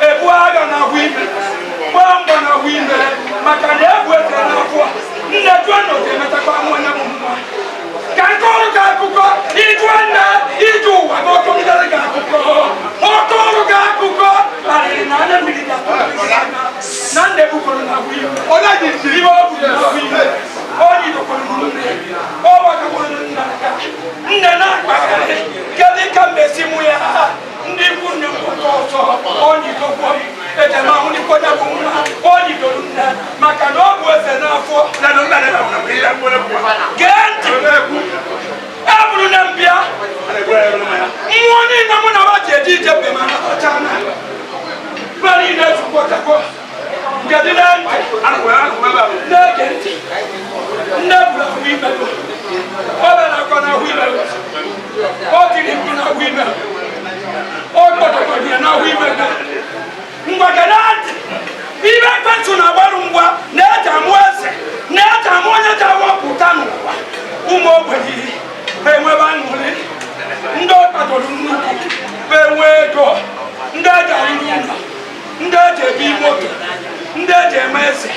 ebu agha na ahụ ime gbaa mbọ na ahụ ime maka na egwu eze n'afọ nne jụọ na ọ ga-emetakwa nwanne m nwa ka nke ọrụ gị akụkọ ịjụọ nne ije ụwa gị ọkọgidere gị akụkọ ọkọ ọrụ gị akụkọ arịrị na anya mmiri gị na nne bukọrọ na ahụ ime ibe ọ buru na ahụ ime onye dokwara nne ọ gbakakwara nna aka nne na-akpagharị kedu ka m esi mụ ya ndị ikwu nne niile maka na ọ bụ eze n'afọ. Gee ntị, eburu na mbịa mmụọ niile mụ na ha ji eje ije be ma natachana mgbe niile ezukọtago. Ngedị na ntị, na-ege ntị, nne buru ahụ imego, ọ bịara akwa n'ahụ imego, ọ tiri mkpu n'ahụ imego, ọ kpọtọkọrọ ya n'ahụ imego. Ngwa gee ntị, ibe ekwensu na-agbarụ ngwa na-eji amụ eze, na-eji amụ onye ji awapụta n'ụwa. Ụmụ ogbenye enwebe aṅụrị, ndị ọ kpadoro nnukwu enwe ego, ndị eji arụrụ ụlọ, ndị eji ebi moto, ndị eji eme eze,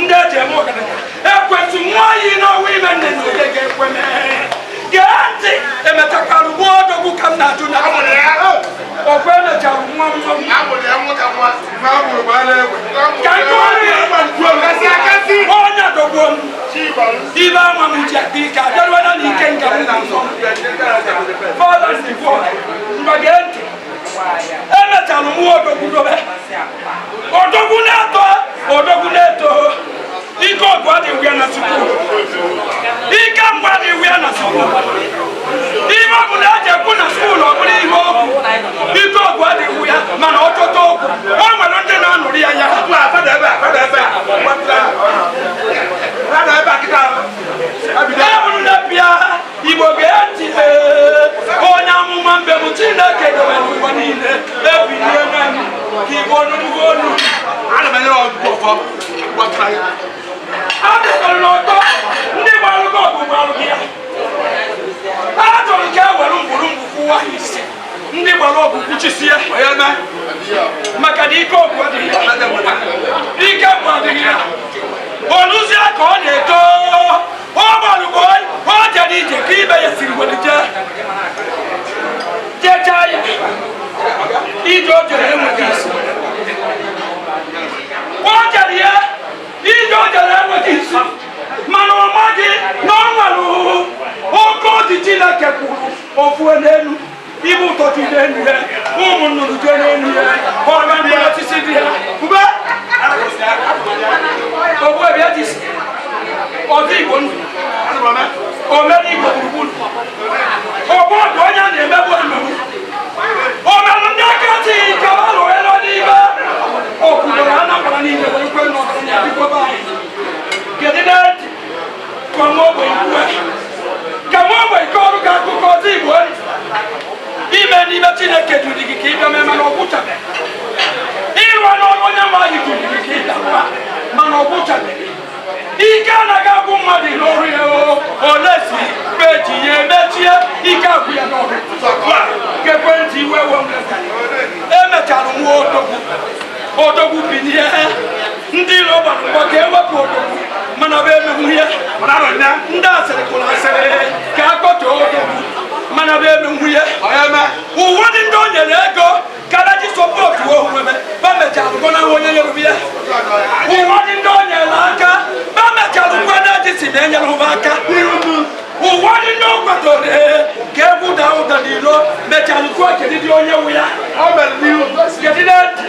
ndị eji eme ọgaranya. Ekwensu nwa yi n'ọnwa ime nne na oge ga-ekwe mee. Gee ntị, emechakwarụ gbuo odogwu ka m na-ajụ na ọkwa emechara nwa nwa m. Ka nke onye dọgbuo m ibe ama m ji akpa ike abịaruola na ike nke m na nsọ. Ngwa gee ntị, emechara m odogwu dobe odogwu na-eto, odogwu na-eto. Ike ọgụ adịghị ya na sukuu, ike mgbe adịghị ya na sukuu. Ihe ọ bụla eji ekwu na skuul ọ bụla ihe okwu, ike ọgụ adịghị ya, mana ọtụtụ okwu o nwere ndị na-anụrụ ya ya. Eburu na bịa Igbo gee ntị, onye amụma mbe bụ Chineke dobere ụwa niile ebilie na m ka Igbo nụrụ olu. A dụkọrọ n'ọtọ ndị gbalụgo ọgụ gbalụ gị ya. A chọrọ ka e were mgburumgbu kwụwa ha isi, ndị gbara ọgụ kwuchisie maka na ike ọgụ adịghị ya, ike ọgụ adịghị ya. Oluzie ka ọ na-eto, ọ gbalụgo, ọ jere ije ka ibe ya siri were jee jechaa ya ije o jere enweghị isi. O jere ya ije o jere enweghị isi, mana ọ maghị na ọ nwere oke oji Chineke kwuru ofu n'elu ibe ụtọ dị n'elu ya, ụmụ nnụnụ dị n'elu ya, ọga mkpụrụ osisi dị ya. Ogbuebi ejisi ọzọ Igbo ndụ omere Igbo gburugburu, ọgbọ ọdụ onye a na-emegbu emegbu, o mere ndị aka ji ike alụghelo n'ime okwudoro Anambra niile were kwe n'ọgaranya dịkwa anyị. Kedu na ntị ka nwa ogbenye kwue, ka nwa ogbenye kọọrọ gị akụkọ ọzọ Igbo ime n'ime Chineke jụrụ gị ka ị bịa mee mana ọ gwụchabeghị. Ịrụ n'ọrụ onye nwe anyị jụrụ gị ka ị bịa rụọ mana ọ gwụchabeghị. Ike anaghị agwụ mmadụ n'ọrụ ya, ole si peji ya emechie ike agwụ ya n'ọrụ. Ekwentị iwe emechara nwa odogwu, odogwu binie, ndị iro gbara mgbọ ka ewepụ odogwu mana ọ bụ emegbu ya. Ndị asịrị kụrụ asịrị ka a kpọtoo odogwu mana bụ emegbu ya. Ụfọdụ ndị o nyere ego kada ji sọpọtụ onwe ba mechara gọnahụ onye nyere ya. Ụfọdụ ndị o nyere aka ba mechara kwena ji si na enyere ha aka. Ụfọdụ ndị o kwadoro ka egwu daa ụda n'ilo mechara kwuo kedu dị onye nwe ya. Kedu na ntị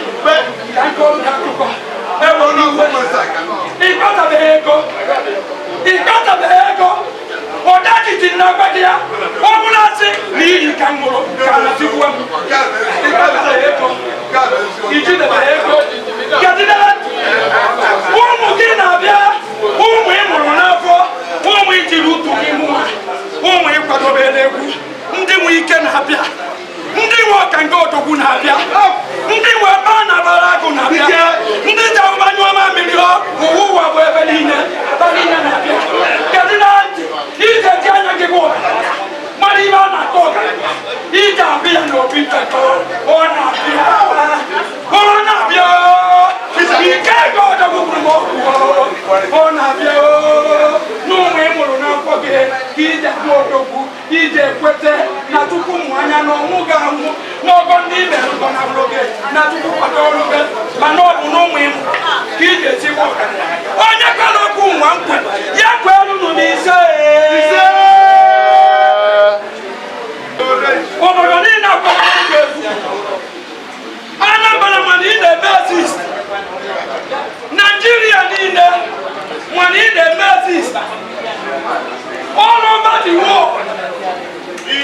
ka nke oge akụkọ enwere iwe. Ịkpatabeghị ego, ịkpatabeghị ego, ọdachi na agwa gị ya, ọ bụrụ asị na iyi ka m nwụrụ ka na tigbuo m. Ịkpatabeghị ego, ijidebeghị ego. Kedu na ntị ụmụ gị na-abịa, ụmụ ị mụrụ n'afọ, ụmụ ijiri ụtụ gị mụọ, ụmụ ị kwadobere egwu, ndị nwe ike na-abịa, ndị nwe ọka nke odogwu na-abịa, ndị nwe ebe a na-agbara agụ na-abịa, All over the world.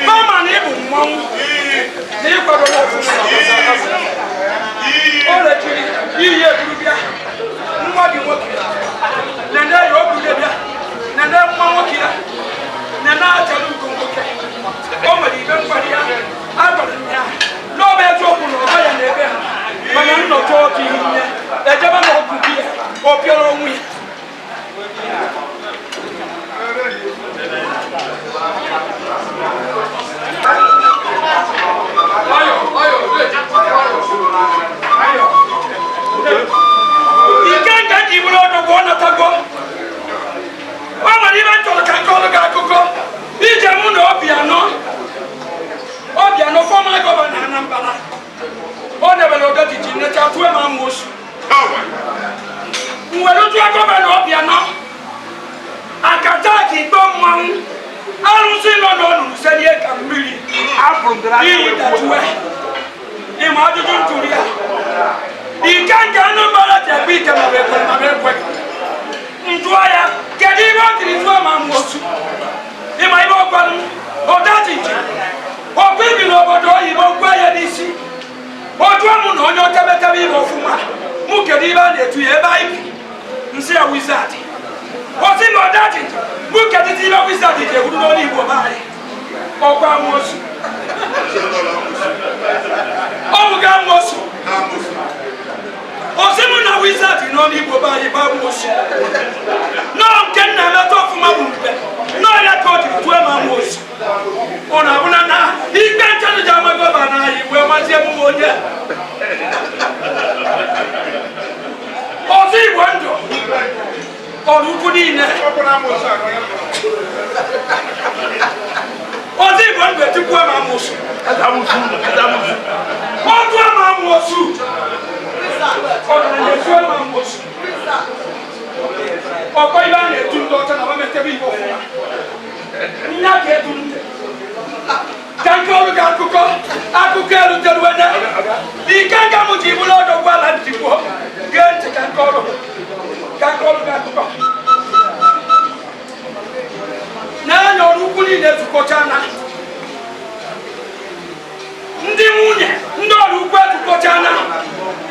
Mama na ịbụ mmanwụ na ịkwado n'ọfụma. O lechiri iyi eburu bịa nwa gị nwoke nene ya o buru bịa nene nwa nwoke ya nene achara ugo nwoke o nwere ibe nkwari ya agwara m ya n'ọba eziokwu na ọba ya na-ebe ha mana nnọchọ otu ihe nne ejebe na ọgụ gị ya ọ pịara onwe ya. Ike nke ji bụrụ ọdọgwụ ọ natago o nwere ibe m chọrọ ka nke ọrụ gị akụkọ ije mụ na Obianọ Obianọ fọma gọvanọ Anambra o debere Odochichi nnecha tụọ m amoosu mwere tụọ gọvanọ Obianọ akata ka ikpe mmanwụ arụsị nọ n'olulu selie ka mmiri iyi dajue ịma ajụjụ ntụrụ ya ike nke Anambra ji ekpe ike ma ekwere ma ekweghị njụọ ya kedu ihe o jiri tụọ ma amoosu ịma ihe ọ gwara m Odochichi ọkwa ibi n'obodo oyibo gwa ya n'isi o jụọ m na onye otebetebe ihe ọfụma mụ kedu ihe a na-etu ya ebe anyị bi nsị ya wizard osi na Odochichi mụ kedu ihe wizard ji ewuru n'ọnụ Igbo be anyị ọkwa amoosu ọ bụga amoosu osi mụ na wizard nọ n'Igbo be anyị bụ amoosu nọọ nke nna emeta ọfụma bụ mpe nọọ ya ka o jiri tụọ m amoosu ọ na-abụna na ikpe nchọrọ ji ama gọvanọ anyị wee mazie emume onye ọzọ Igbo ndụ ọrụ ukwu niile ọzọ Igbo ndụ etukwuo m amoosu ọ tụọ m amoosu ọgaranya etuo m amoosu ọkọ ibe a na-etu ndị ọcha na mametebe ihe ọfụma nnya ka etu ntị ka nke ọrụ gị akụkọ akụkọ eruteruene ike nga m ji bụrụ ọdọgwu ala njikwo gee ntị ka nke ọrụ gị akụkọ n'anya ọrụ ukwu niile zukọchana ndị nwunye ndị ọrụ ukwu ezukọchana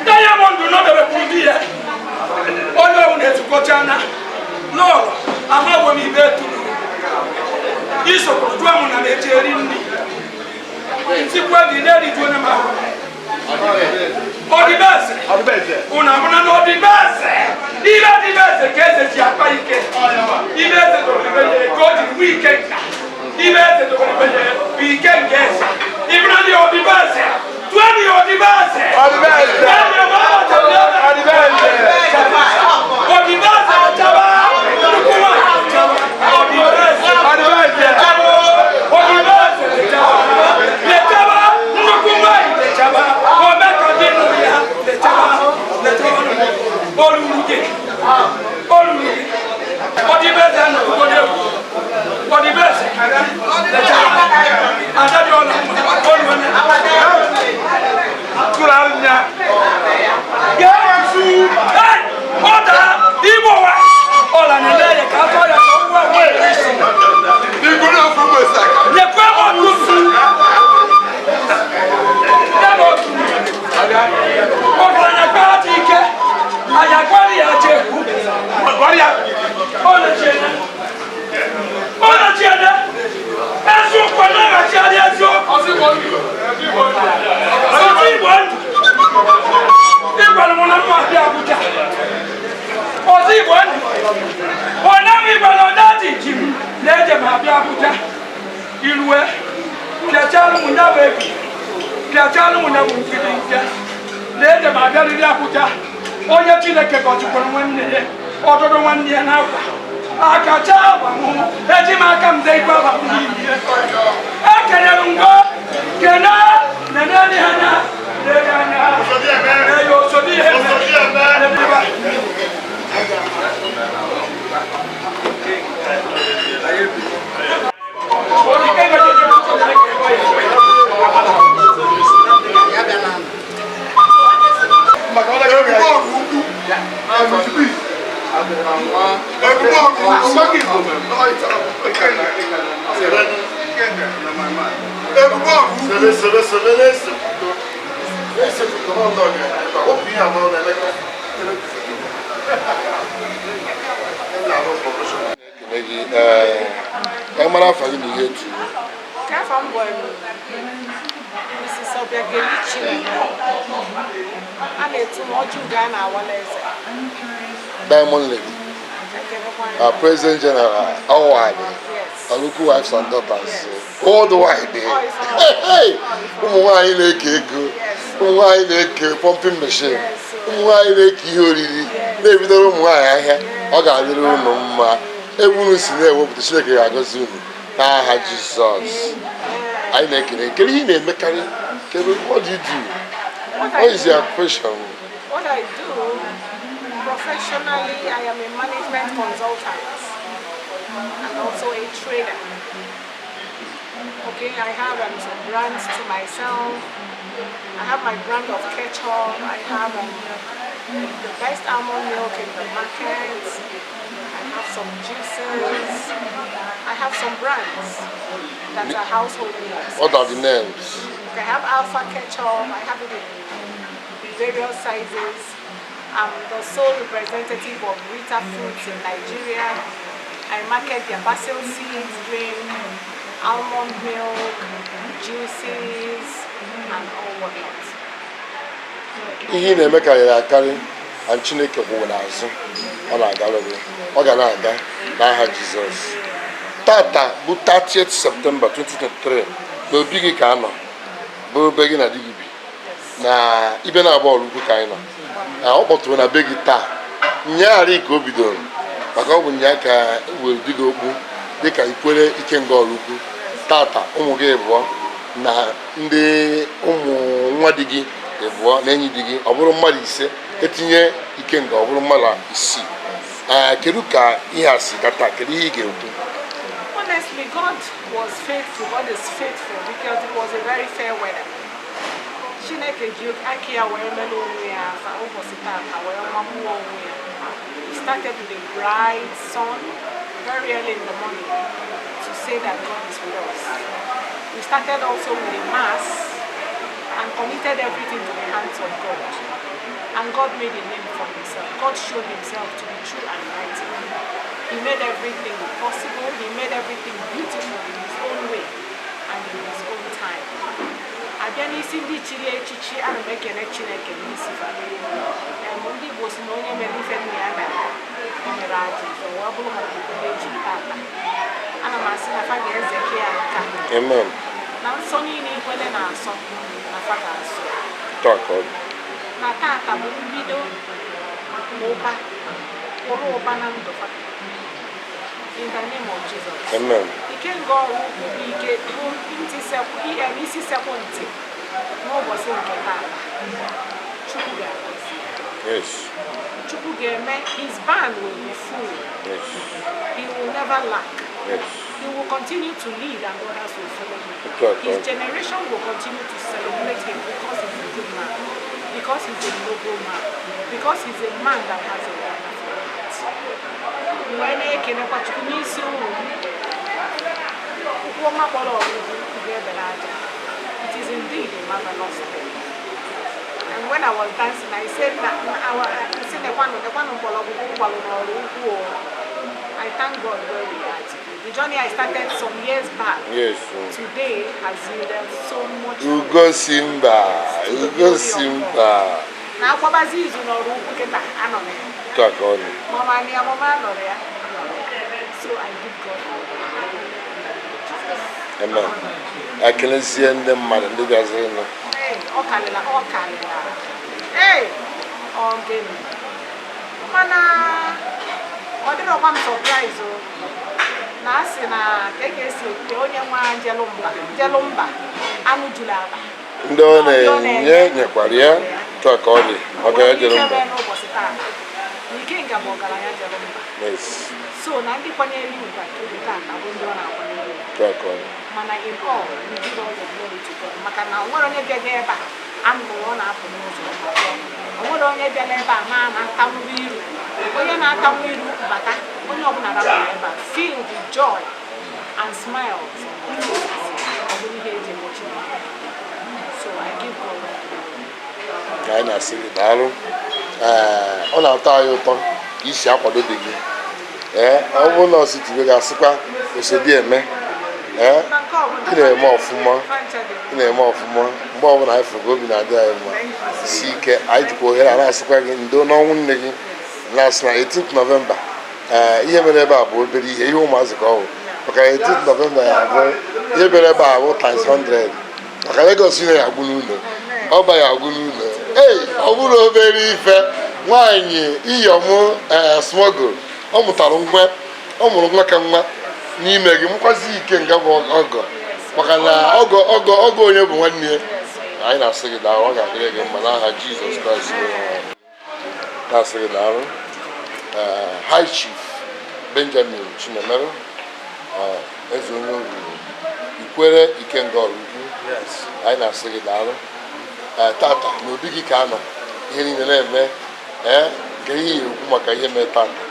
Diamond nọdebekwuru di ya onye ọbụla ezukọchana lọrọ amaghị m ibe eturu isokwuru jụọ m na m eji eri nri nsikwa gị na-eriju onye m ahụ ọdịbeze unu abụna na ọdịbeze ibe ọdịbeze ka eze ji akpa ike ibe eze dobere ka o jiri nwee ike nka ibe eze dobere bụ ike nke eze ịbụna ndị ọdịbeze tụọ m ya ọdịbeze ọdịbeze chaba nnukwu nwaanyị chaba ọdịbeze ọdịbeze chaba lechaba nnukwu nwaanyị lechaba omeka dị nụ ya lechaba lechaba olulu gị olulu gị ọdịbeze nọrọ n'egwu ọdịbeze lechaba adadị ọla olu onye ọda igbo wa ọla na-ele ya ka afọ ya ka ọ wụọ lekwe ọtụtụ ọgaranya gbaa dị ike anyị agwara ya aja ekwu ọ na-echiene eziokwu anaghachigharị eziokwu ọzọ Igbo ndụ ịgwara m na mma abịa Abuja ọzọ Igbo ndụ ọ naghị ịgwara Odochichi m na eje m abịa Abuja irue pịachalụ m ya bụ ebi pịachalụ m ya bụ nkiri nke na eje m abịarịrị Abuja onye Chineke gọzikwara nwanne ya ọdụdụ nwanne ya n'akwa akacha agba m eji m aka m dee ikpe agba m n'ihe ekelere m ngo kene nene anya lere anya eyo osodi ihe Ebube Ee, mara afa gị na ihe etu. Ka afọ m bụ Mrs. Obiageli Chineke. A na-etu m ọjị ugo a na-awala eze. Diamond Lady. Ekelekwa. Our President General, Awadi, Oraukwu Wives and Daughters, worldwide. Hey, ụmụ nwaanyị na-eke ego, ụmụ nwaanyị na-eke pumping machine, ụmụ nwaanyị na-eke ihe oriri, na-ebidoro ụmụ nwaanyị ahịa, ọ ga-adịrị unu mma. Ebe unu si na-ewepụta, Chineke ga-agọzi unu n'aha Jizọs. Anyị na-ekele. Kedu ihe ị na-emekarị? Kedu, what do you do? What What I is your profession? What I do professionally, I am a management consultant and also a trader. Okay, I have some brands to myself. I have my brand of ketchup. I have the best almond milk in the market. I have some juices. I have some brands that are household names. What are the names? I have Alpha ketchup. I have it in various sizes. I'm the sole representative of Rita Foods in Nigeria. I market their basil seeds drink, almond milk, juices, and all whatnot. Ihe ị na-eme karịrị akarị, and Chineke kwụrụ n'azụ, ọ na-agalụ gị, ọ ga na-aga n'aha Jizọs. Tata bụ 30th September 2023, na obi gị ka anọ, bụ be gị na di gị bi na ibe na-agba Oraukwu ka anyị nọ. Na ọ kpọtụrụ na be gị taa nyaarị ka o bidoro, maka ọ bụ nya ka were di gị okpu dịka Ikwere Ikenga Oraukwu. Tata ụmụ gị abụọ na ndị ụmụ nwa di gị abụọ na enyi di gị, ọ bụrụ mmadụ ise, etinye Ikenga, ọ bụrụ mmadụ isii. Ee, kedu ka ihe a si gata? Kedu ihe ị ga-ekwu? Honestly, God was faithful. God is faithful because it was a very fair weather. Chineke ji aka ya wee mere onwe ya afa ụbọchị tata wee magbuo onwe ya. He started with a bright sun very early in the morning to say that God is with us. We started also with a mass and committed everything to the hands of God. And God made a name for himself. God showed himself to be true and mighty. He made everything possible. He made everything beautiful in his own way and in his own time. Abịa n'isi ndị chiri echichi, ana m ekele Chineke n'isi fa. Ndị Igbo si na onye mere ife nna ya mere, o mere ajọ ife wee bụrụ maka ikpere echiri tata. Ana m asị na fa ga-ezeke ya nka. Amen. Na nsọ niile Ikwele na-asọ, na fa ga-asọ. Taa ka ọ dị. Na tata bụ mbido ụba, ụrụ ụba na ndụ fa. In the name of Jesus. Amen. Ikenga Oraukwu bụ ike bụ ntị sekwu ihe isi sekwu ntị n'ụbọchị nke tata. Chukwu ga-agọzi ya. Chukwu ga-eme his barn will be full. He will never lack. He will continue to lead and others will follow him. Otu a ka His ọ dị. generation will continue to celebrate him because he's a good man, because he's a noble man, because he's a man that has a wonderful heart. Wee na-ekenekwa Chukwu n'isi ụmụ m. Ụkwụ ọma kpọrọ ọgwụgwụ ga-ebere aja. It is indeed a marvelous thing. And when I was dancing, I said, na, na, I said, nekwanụ nekwanụ mgbọrọgwụ mgbalụ n'Oraukwu o. I thank God where we are today. The journey I started some years back, today has yielded so much. Ugo si mba, ugo si mba. Na akwabazi izu n'Oraukwu kịta anọ m ya. Otu a ka ọ dị. Mama ni ya, mama anọrọ ya, anọrọ ya. So I give God all the glory. Amen. Ekelezie ndị mmadụ ndị bịaziri nụ. Hey, ọ karịla, ọ karịla. Hey, ọ gịnị? Mana ọ dịrọkwa m surprise o. Na a sị na ka e ga-esi ekwu ya, onye nwa njelụ mba, njelụ mba, anụ juru aba. Ndị ọ na-enye nyekwara ya. Otu a ka ọ dị. Ọ ga-ejere Ike mba. mee n'ụbọchị taa. Na Ikenga bụ ọgaranya jere mba. So na ndị kwanyere ugwu ugwu tata bụ ndị ọ na-akwanyere ugwu. Otu a ka ọ dị. Mana in all, we give all the glory to God. Maka na o nwere onye bịaga ebe a anụrụ ọ na-apụ n'ụzọ ọ ma pụọ. O nwere onye bịara ebe a ma na-atanwu iru. Onye na-atanwu iru bata. Onye ọbụla rapụrụ ebe a feel the joy and smiles on their faces. Ọ bụrụ ihe eji eme Chineke. So I give God all the glory. Ka anyị na-asị gị daalụ. Ee, ọ na-atọ anyị ụtọ ka isi akwado di gị. Ee, ọ bụrụ na ọsị tibe ga-asịkwa osodi eme. Ee, ị na-eme ọfụma, ị na-eme ọfụma. Mgbe ọbụla anyị fụrụ gị, obi na-adị anyị mma. Si ike. Anyị jikwa ohere a na-asịkwa gị ndo n'ọnwụ nne gị, na-asị na 18th November, ee, ihe mere ebe a bụ obere ihe, ihe ụmụazị ka ọ bụ, maka 18th November ya abụ ihe mere ebe a bụ times 100, maka Lagos na ya agwụ n'ụlọ, ọba ya agwụ n'ụlọ. Ei, ọ bụrụ obere ife nwaanyị iyom, ee, smuggle ọ mụtara nwa, ọ mụrụ nwa ka nwa n'ime gị, mụkwazi ike nga bụ ọgọ, maka na ọgọ ọgọ ọgọ onye bụ nwanne ya. Anyị na-asị gị daalụ. Ọ ga-adịrị gị mma n'aha Jizọs Kraịst bụ Onyenwe anyị. Na-asị gị daalụ. Ee, High Chief Benjamin Chinemeru, ee, eze onye oruru Ikwere Ikenga Ọrụ Ukwu, anyị na-asị gị daalụ. Ee, tata na obi gị ka anọ ihe niile na-eme. Ee, ka ihe ya ekwu maka ihe mee tata.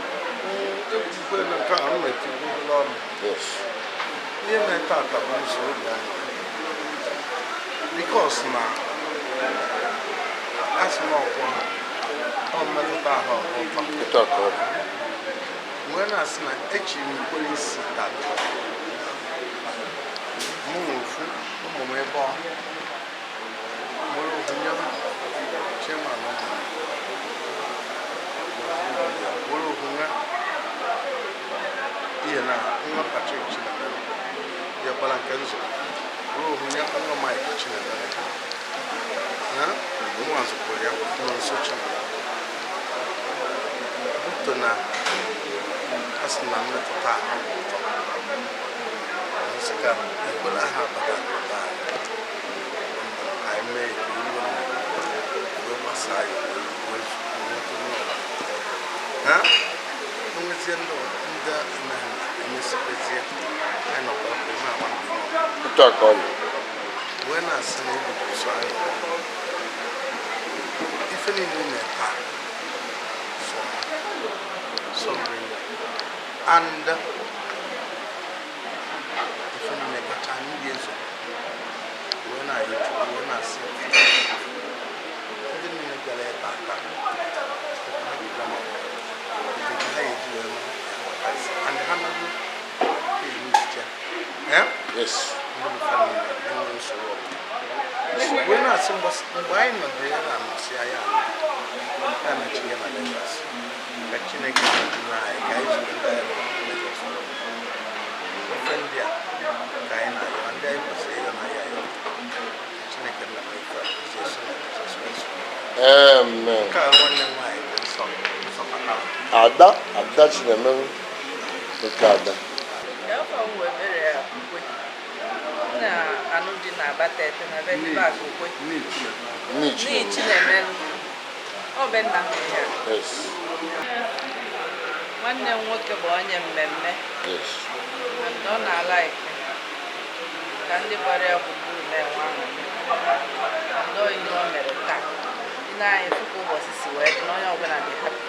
Ekwukwe na nke a m metigoro n'ọnụ. Ihe mere tata bụ nsogbu obi anyị, because na asị na ọkwa ọ mmetụta ahụ ọfụma. Etu a ka ọ dị. Wee na-asị na echiri m Ikwere isi tata, mụ nwe ofu ụmụ m ebe ọ nwere ofu nye m chairman, ụmụ nwere ofu nwa ihe na nwa Patrick Chinemere bịakwara nke nzọ, nwere ofu nye nwa Mike Chinemere na nwa zụkwara ya nọ nso Chinemere buto na a sị na mmetụta ahụ bụ ụtọ nsị ka Ikwere ahụ abata n'ụba anyị ka anyị mee ka iruo na wee gbasaa ya wee nweta onye ọbụla ha enwezie ndị ndị anaghị emesikwezie anyị nọkwa ọkụ na-agba na phone. Etu a ka ọ dị. Wee na-asị na obi bụ sọ anyị ife niile ị na-taa sọ sọ rinne and ife niile kacha ndị ezo wee na-ayọ Chukwu, wee na-asị ndị niile bịara ebe a taa ha ga-eji ama nke ha ga-eji wee nụ ya, and ha nago ha eri ya. Yes. Ndị bụ family enwe nsogbu ọbụla, wee na-asị mgbe anyị nọdụrụ ya na amasị ya ya anachi ya na Lagos, ka Chineke na-eduru anyị ka anyị zute ndị anyị na Lagos. Ofe ndị a ka anyị na-ayọ, ndị anyị kwesịrị ịyọ na ya ayọ. Chineke nna m ife a Jesu na Jizọs Kraịst. Amen. Nke a nwanne m nwaanyị dị nsọ nsọ kpatara. Ada, Ada Chinemeru, oke ada. Afọ m wee mere ya ukwe. M na-anụ di na Abatete na be ndị Bak ukwe. Nne. N'ihi Chinemelụ. Ọ be nna m ya. Nwanne m nwoke bụ onye mmemme. And ọ na-ala ike ka ndị gbara ya gburugburu na-enwe aṅụrị. And ọ ihe o mere taa. Ị na-anya fụ ka ụbọchị si wee dị na onye ọbụla dị happy.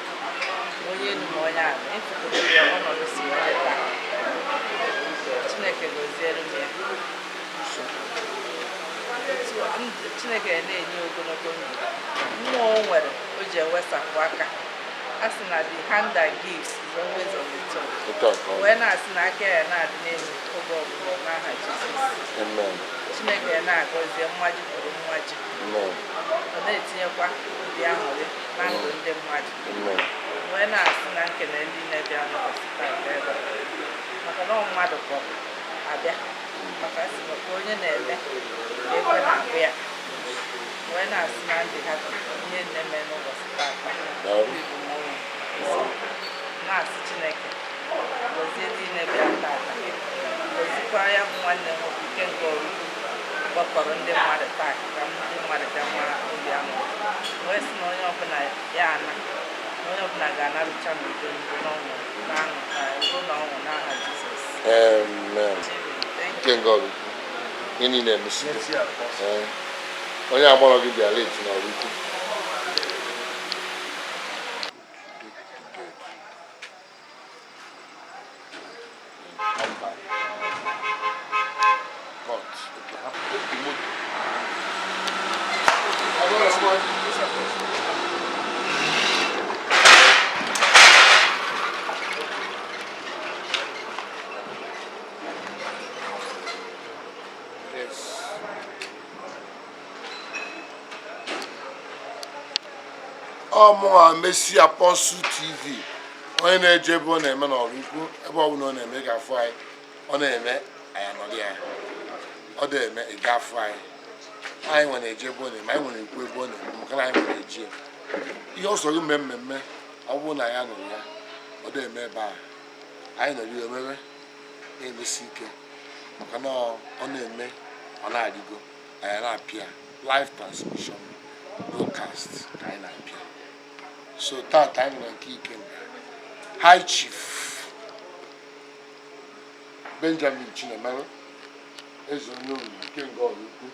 Ma onye elu ma onye ala. Ịfụkwa ya ọnọdụ si wee dị taa. Chineke gọziere m ya. Chineke na-enye ogologo ndụ, mmụọ o nwere o ji ewesapụ aka. A sị na the hand that gives is always on the top. Etu a ka ọ dị. Wee na-asị na aka ya na-adị n'elu oge ọbụla n'aha Jizọs. Amen. Chineke na-agọzie mmaji kwuru mmaji. Amen. Ọ na-etinyekwa obi aṅụrị na ndụ ndị mmadụ. Amen. Wee na-asị na nkene ndị na-ebịa n'ụbọchị taata ebe a, maka na ọ mmadụ kpọrọ abịa, maka asị na onye na-eme ka ekwe na-akụ ya. Wee na-asị na ndị ha ihe nne mee n'ụbọchị taata. Daalụ. Obi bụ m ụlọ na-asị Chineke gọzie ndị na-ebịa taata, gọzikwa ya bụ nwanne m nwoke Ikenga Ọrukwu gbakọrọ ndị mmadụ taa ka ndị mmadụ bịa nwa obi aṅụrị. Wee sị na onye ọbụla ya ana na onye ọbụla ga-anarucha n'udo na ọṅụ na aṅụ na udo na ọṅụ n'aha Jizọs. Amen. Ikenga Ọrukwu, ihe niile emesigo. Ee. Onye agbọrọ gị bịa late na Ọrukwu. Ọ mụnwa Messi Apostle TV, onye na-eje ebe ọ na-eme n'Oraukwu. Ebe ọ bụla ọ na-eme, ị ga-afụ anyị. Ọ na-eme, anyị anọdụ ya. Ọ na-eme, ị ga-afụ anyị. Anyị nwere eje ebe ọ na-eme, anyị nwere ekwu ebe ọ na-eme, maka na anyị nwere eji ya. Ihe ọ sọrọ mme mmemme, ọ bụrụ na ya nụrụ ya, ọ na-eme ebe a, anyị nọrọ ya omebe na-emesi ike, maka na ọ na-eme, ọ na-adịgo. Anyị na-apịa live transmission broadcast ka anyị na-apịa. So tata anyị nọ na nke Ikenga, High Chief Benjamin Chinemere, eze onye oruru Ikenga Oraukwu.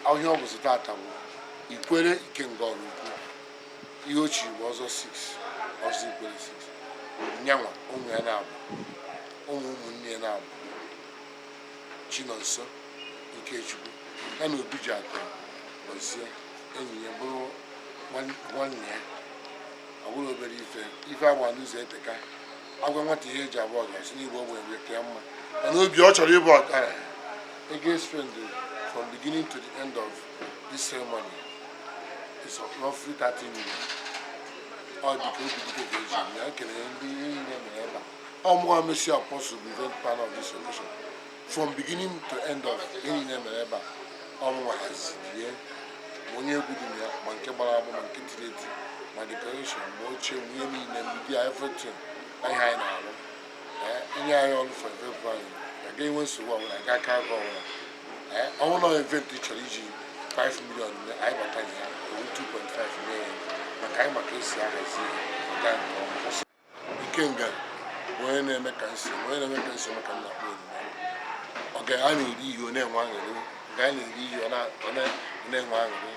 Ọhịa ọ bụzi tata bụ Ikwere Ikenga Oraukwu. Ihe ochie bụ ọzọ 6, ọzọ Ikwere 6. Nyanwa ụmụ ya na-abụ ụmụ ụmụnne ya na-abụ Chinonso Ikechukwu ya na Obi ji akụ gọzie enyi ya, bụrụ nwanne ya. Ọ bụrụ obere ife, ife agba n'ụzọ eteka. Agwa nwata ihe eji abụọ ga-asị n'igbo ogbenye ka ya mma, mana obi ọ chọrọ ịbụ ọkara. Ego spend from beginning to the end of this ceremony is roughly 30 million. Ọ dị ka obi dike ka eji eme ya. Kelere ndị niile mere ebe a. Ọ mụnwa Messi Apostle bụ event planner of this occasion. From beginning to end of ihe niile mere ebe a, ọ mụnwa haziri ya, ma onye egwu dị na ya, ma nke gbara agbụ, ma nke tiri eti, ma decoration, ma oche, ma ihe niile, media, everything. Ihe anyị na-arụ, inye anyị ọrụ for event planning, aga enwe nsogbu ọbụla, aga aka aka ọbụla. Ọnwụ na event ị chọrọ iji 5 million mee, anyị bata na ya ewu 2.5 mee ya, maka anyị maka esi ahazi ya ọga nke ọma. Ikenga bụ onye na-eme ka nsị, onye na-eme ka nsị, maka nna kpọ oroma. Ọga a na-eri ihe, ọ na-enwe aṅụrị. Ọga a na-eri ihe, ọ na-enwe aṅụrị.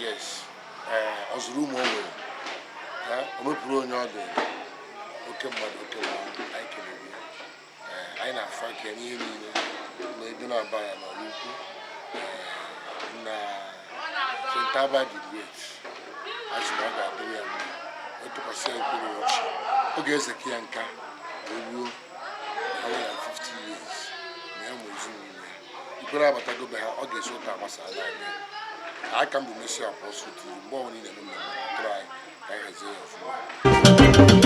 Yes, ọ zụrụ ụmụ o nwere, o mepụrụ onye ọ dị oke mmadụ, oke mmadụ. Anyị kelere ya. Anyị na-afụ aka ya n'ihe niile na ego na-aba ya n'Oraukwu na St. Albert the Great. A sị na ọ ga-adịrị ya mma, ọ tụkwasị ya ekwere ọchị, ọ ga-ezeke ya nka wee ruo 150 years na ya ma ezinụlọ ya. Ikwere abatago be ha, ọ ga-esi ụta agbasa ala abịa. Aka m bụ Messi Apostle TV. Mgbe ọbụla ị na-eme mmemme, kpọtụrụ anyị ka anyị hazie ya ọfụma.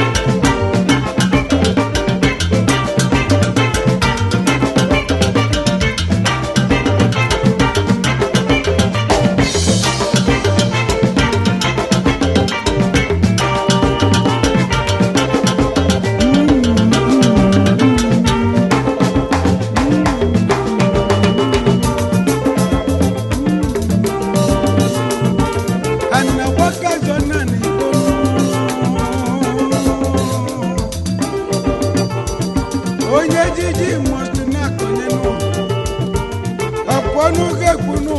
Onye jiji must na-akọnye nụ ọpụọ n'oge kwunu.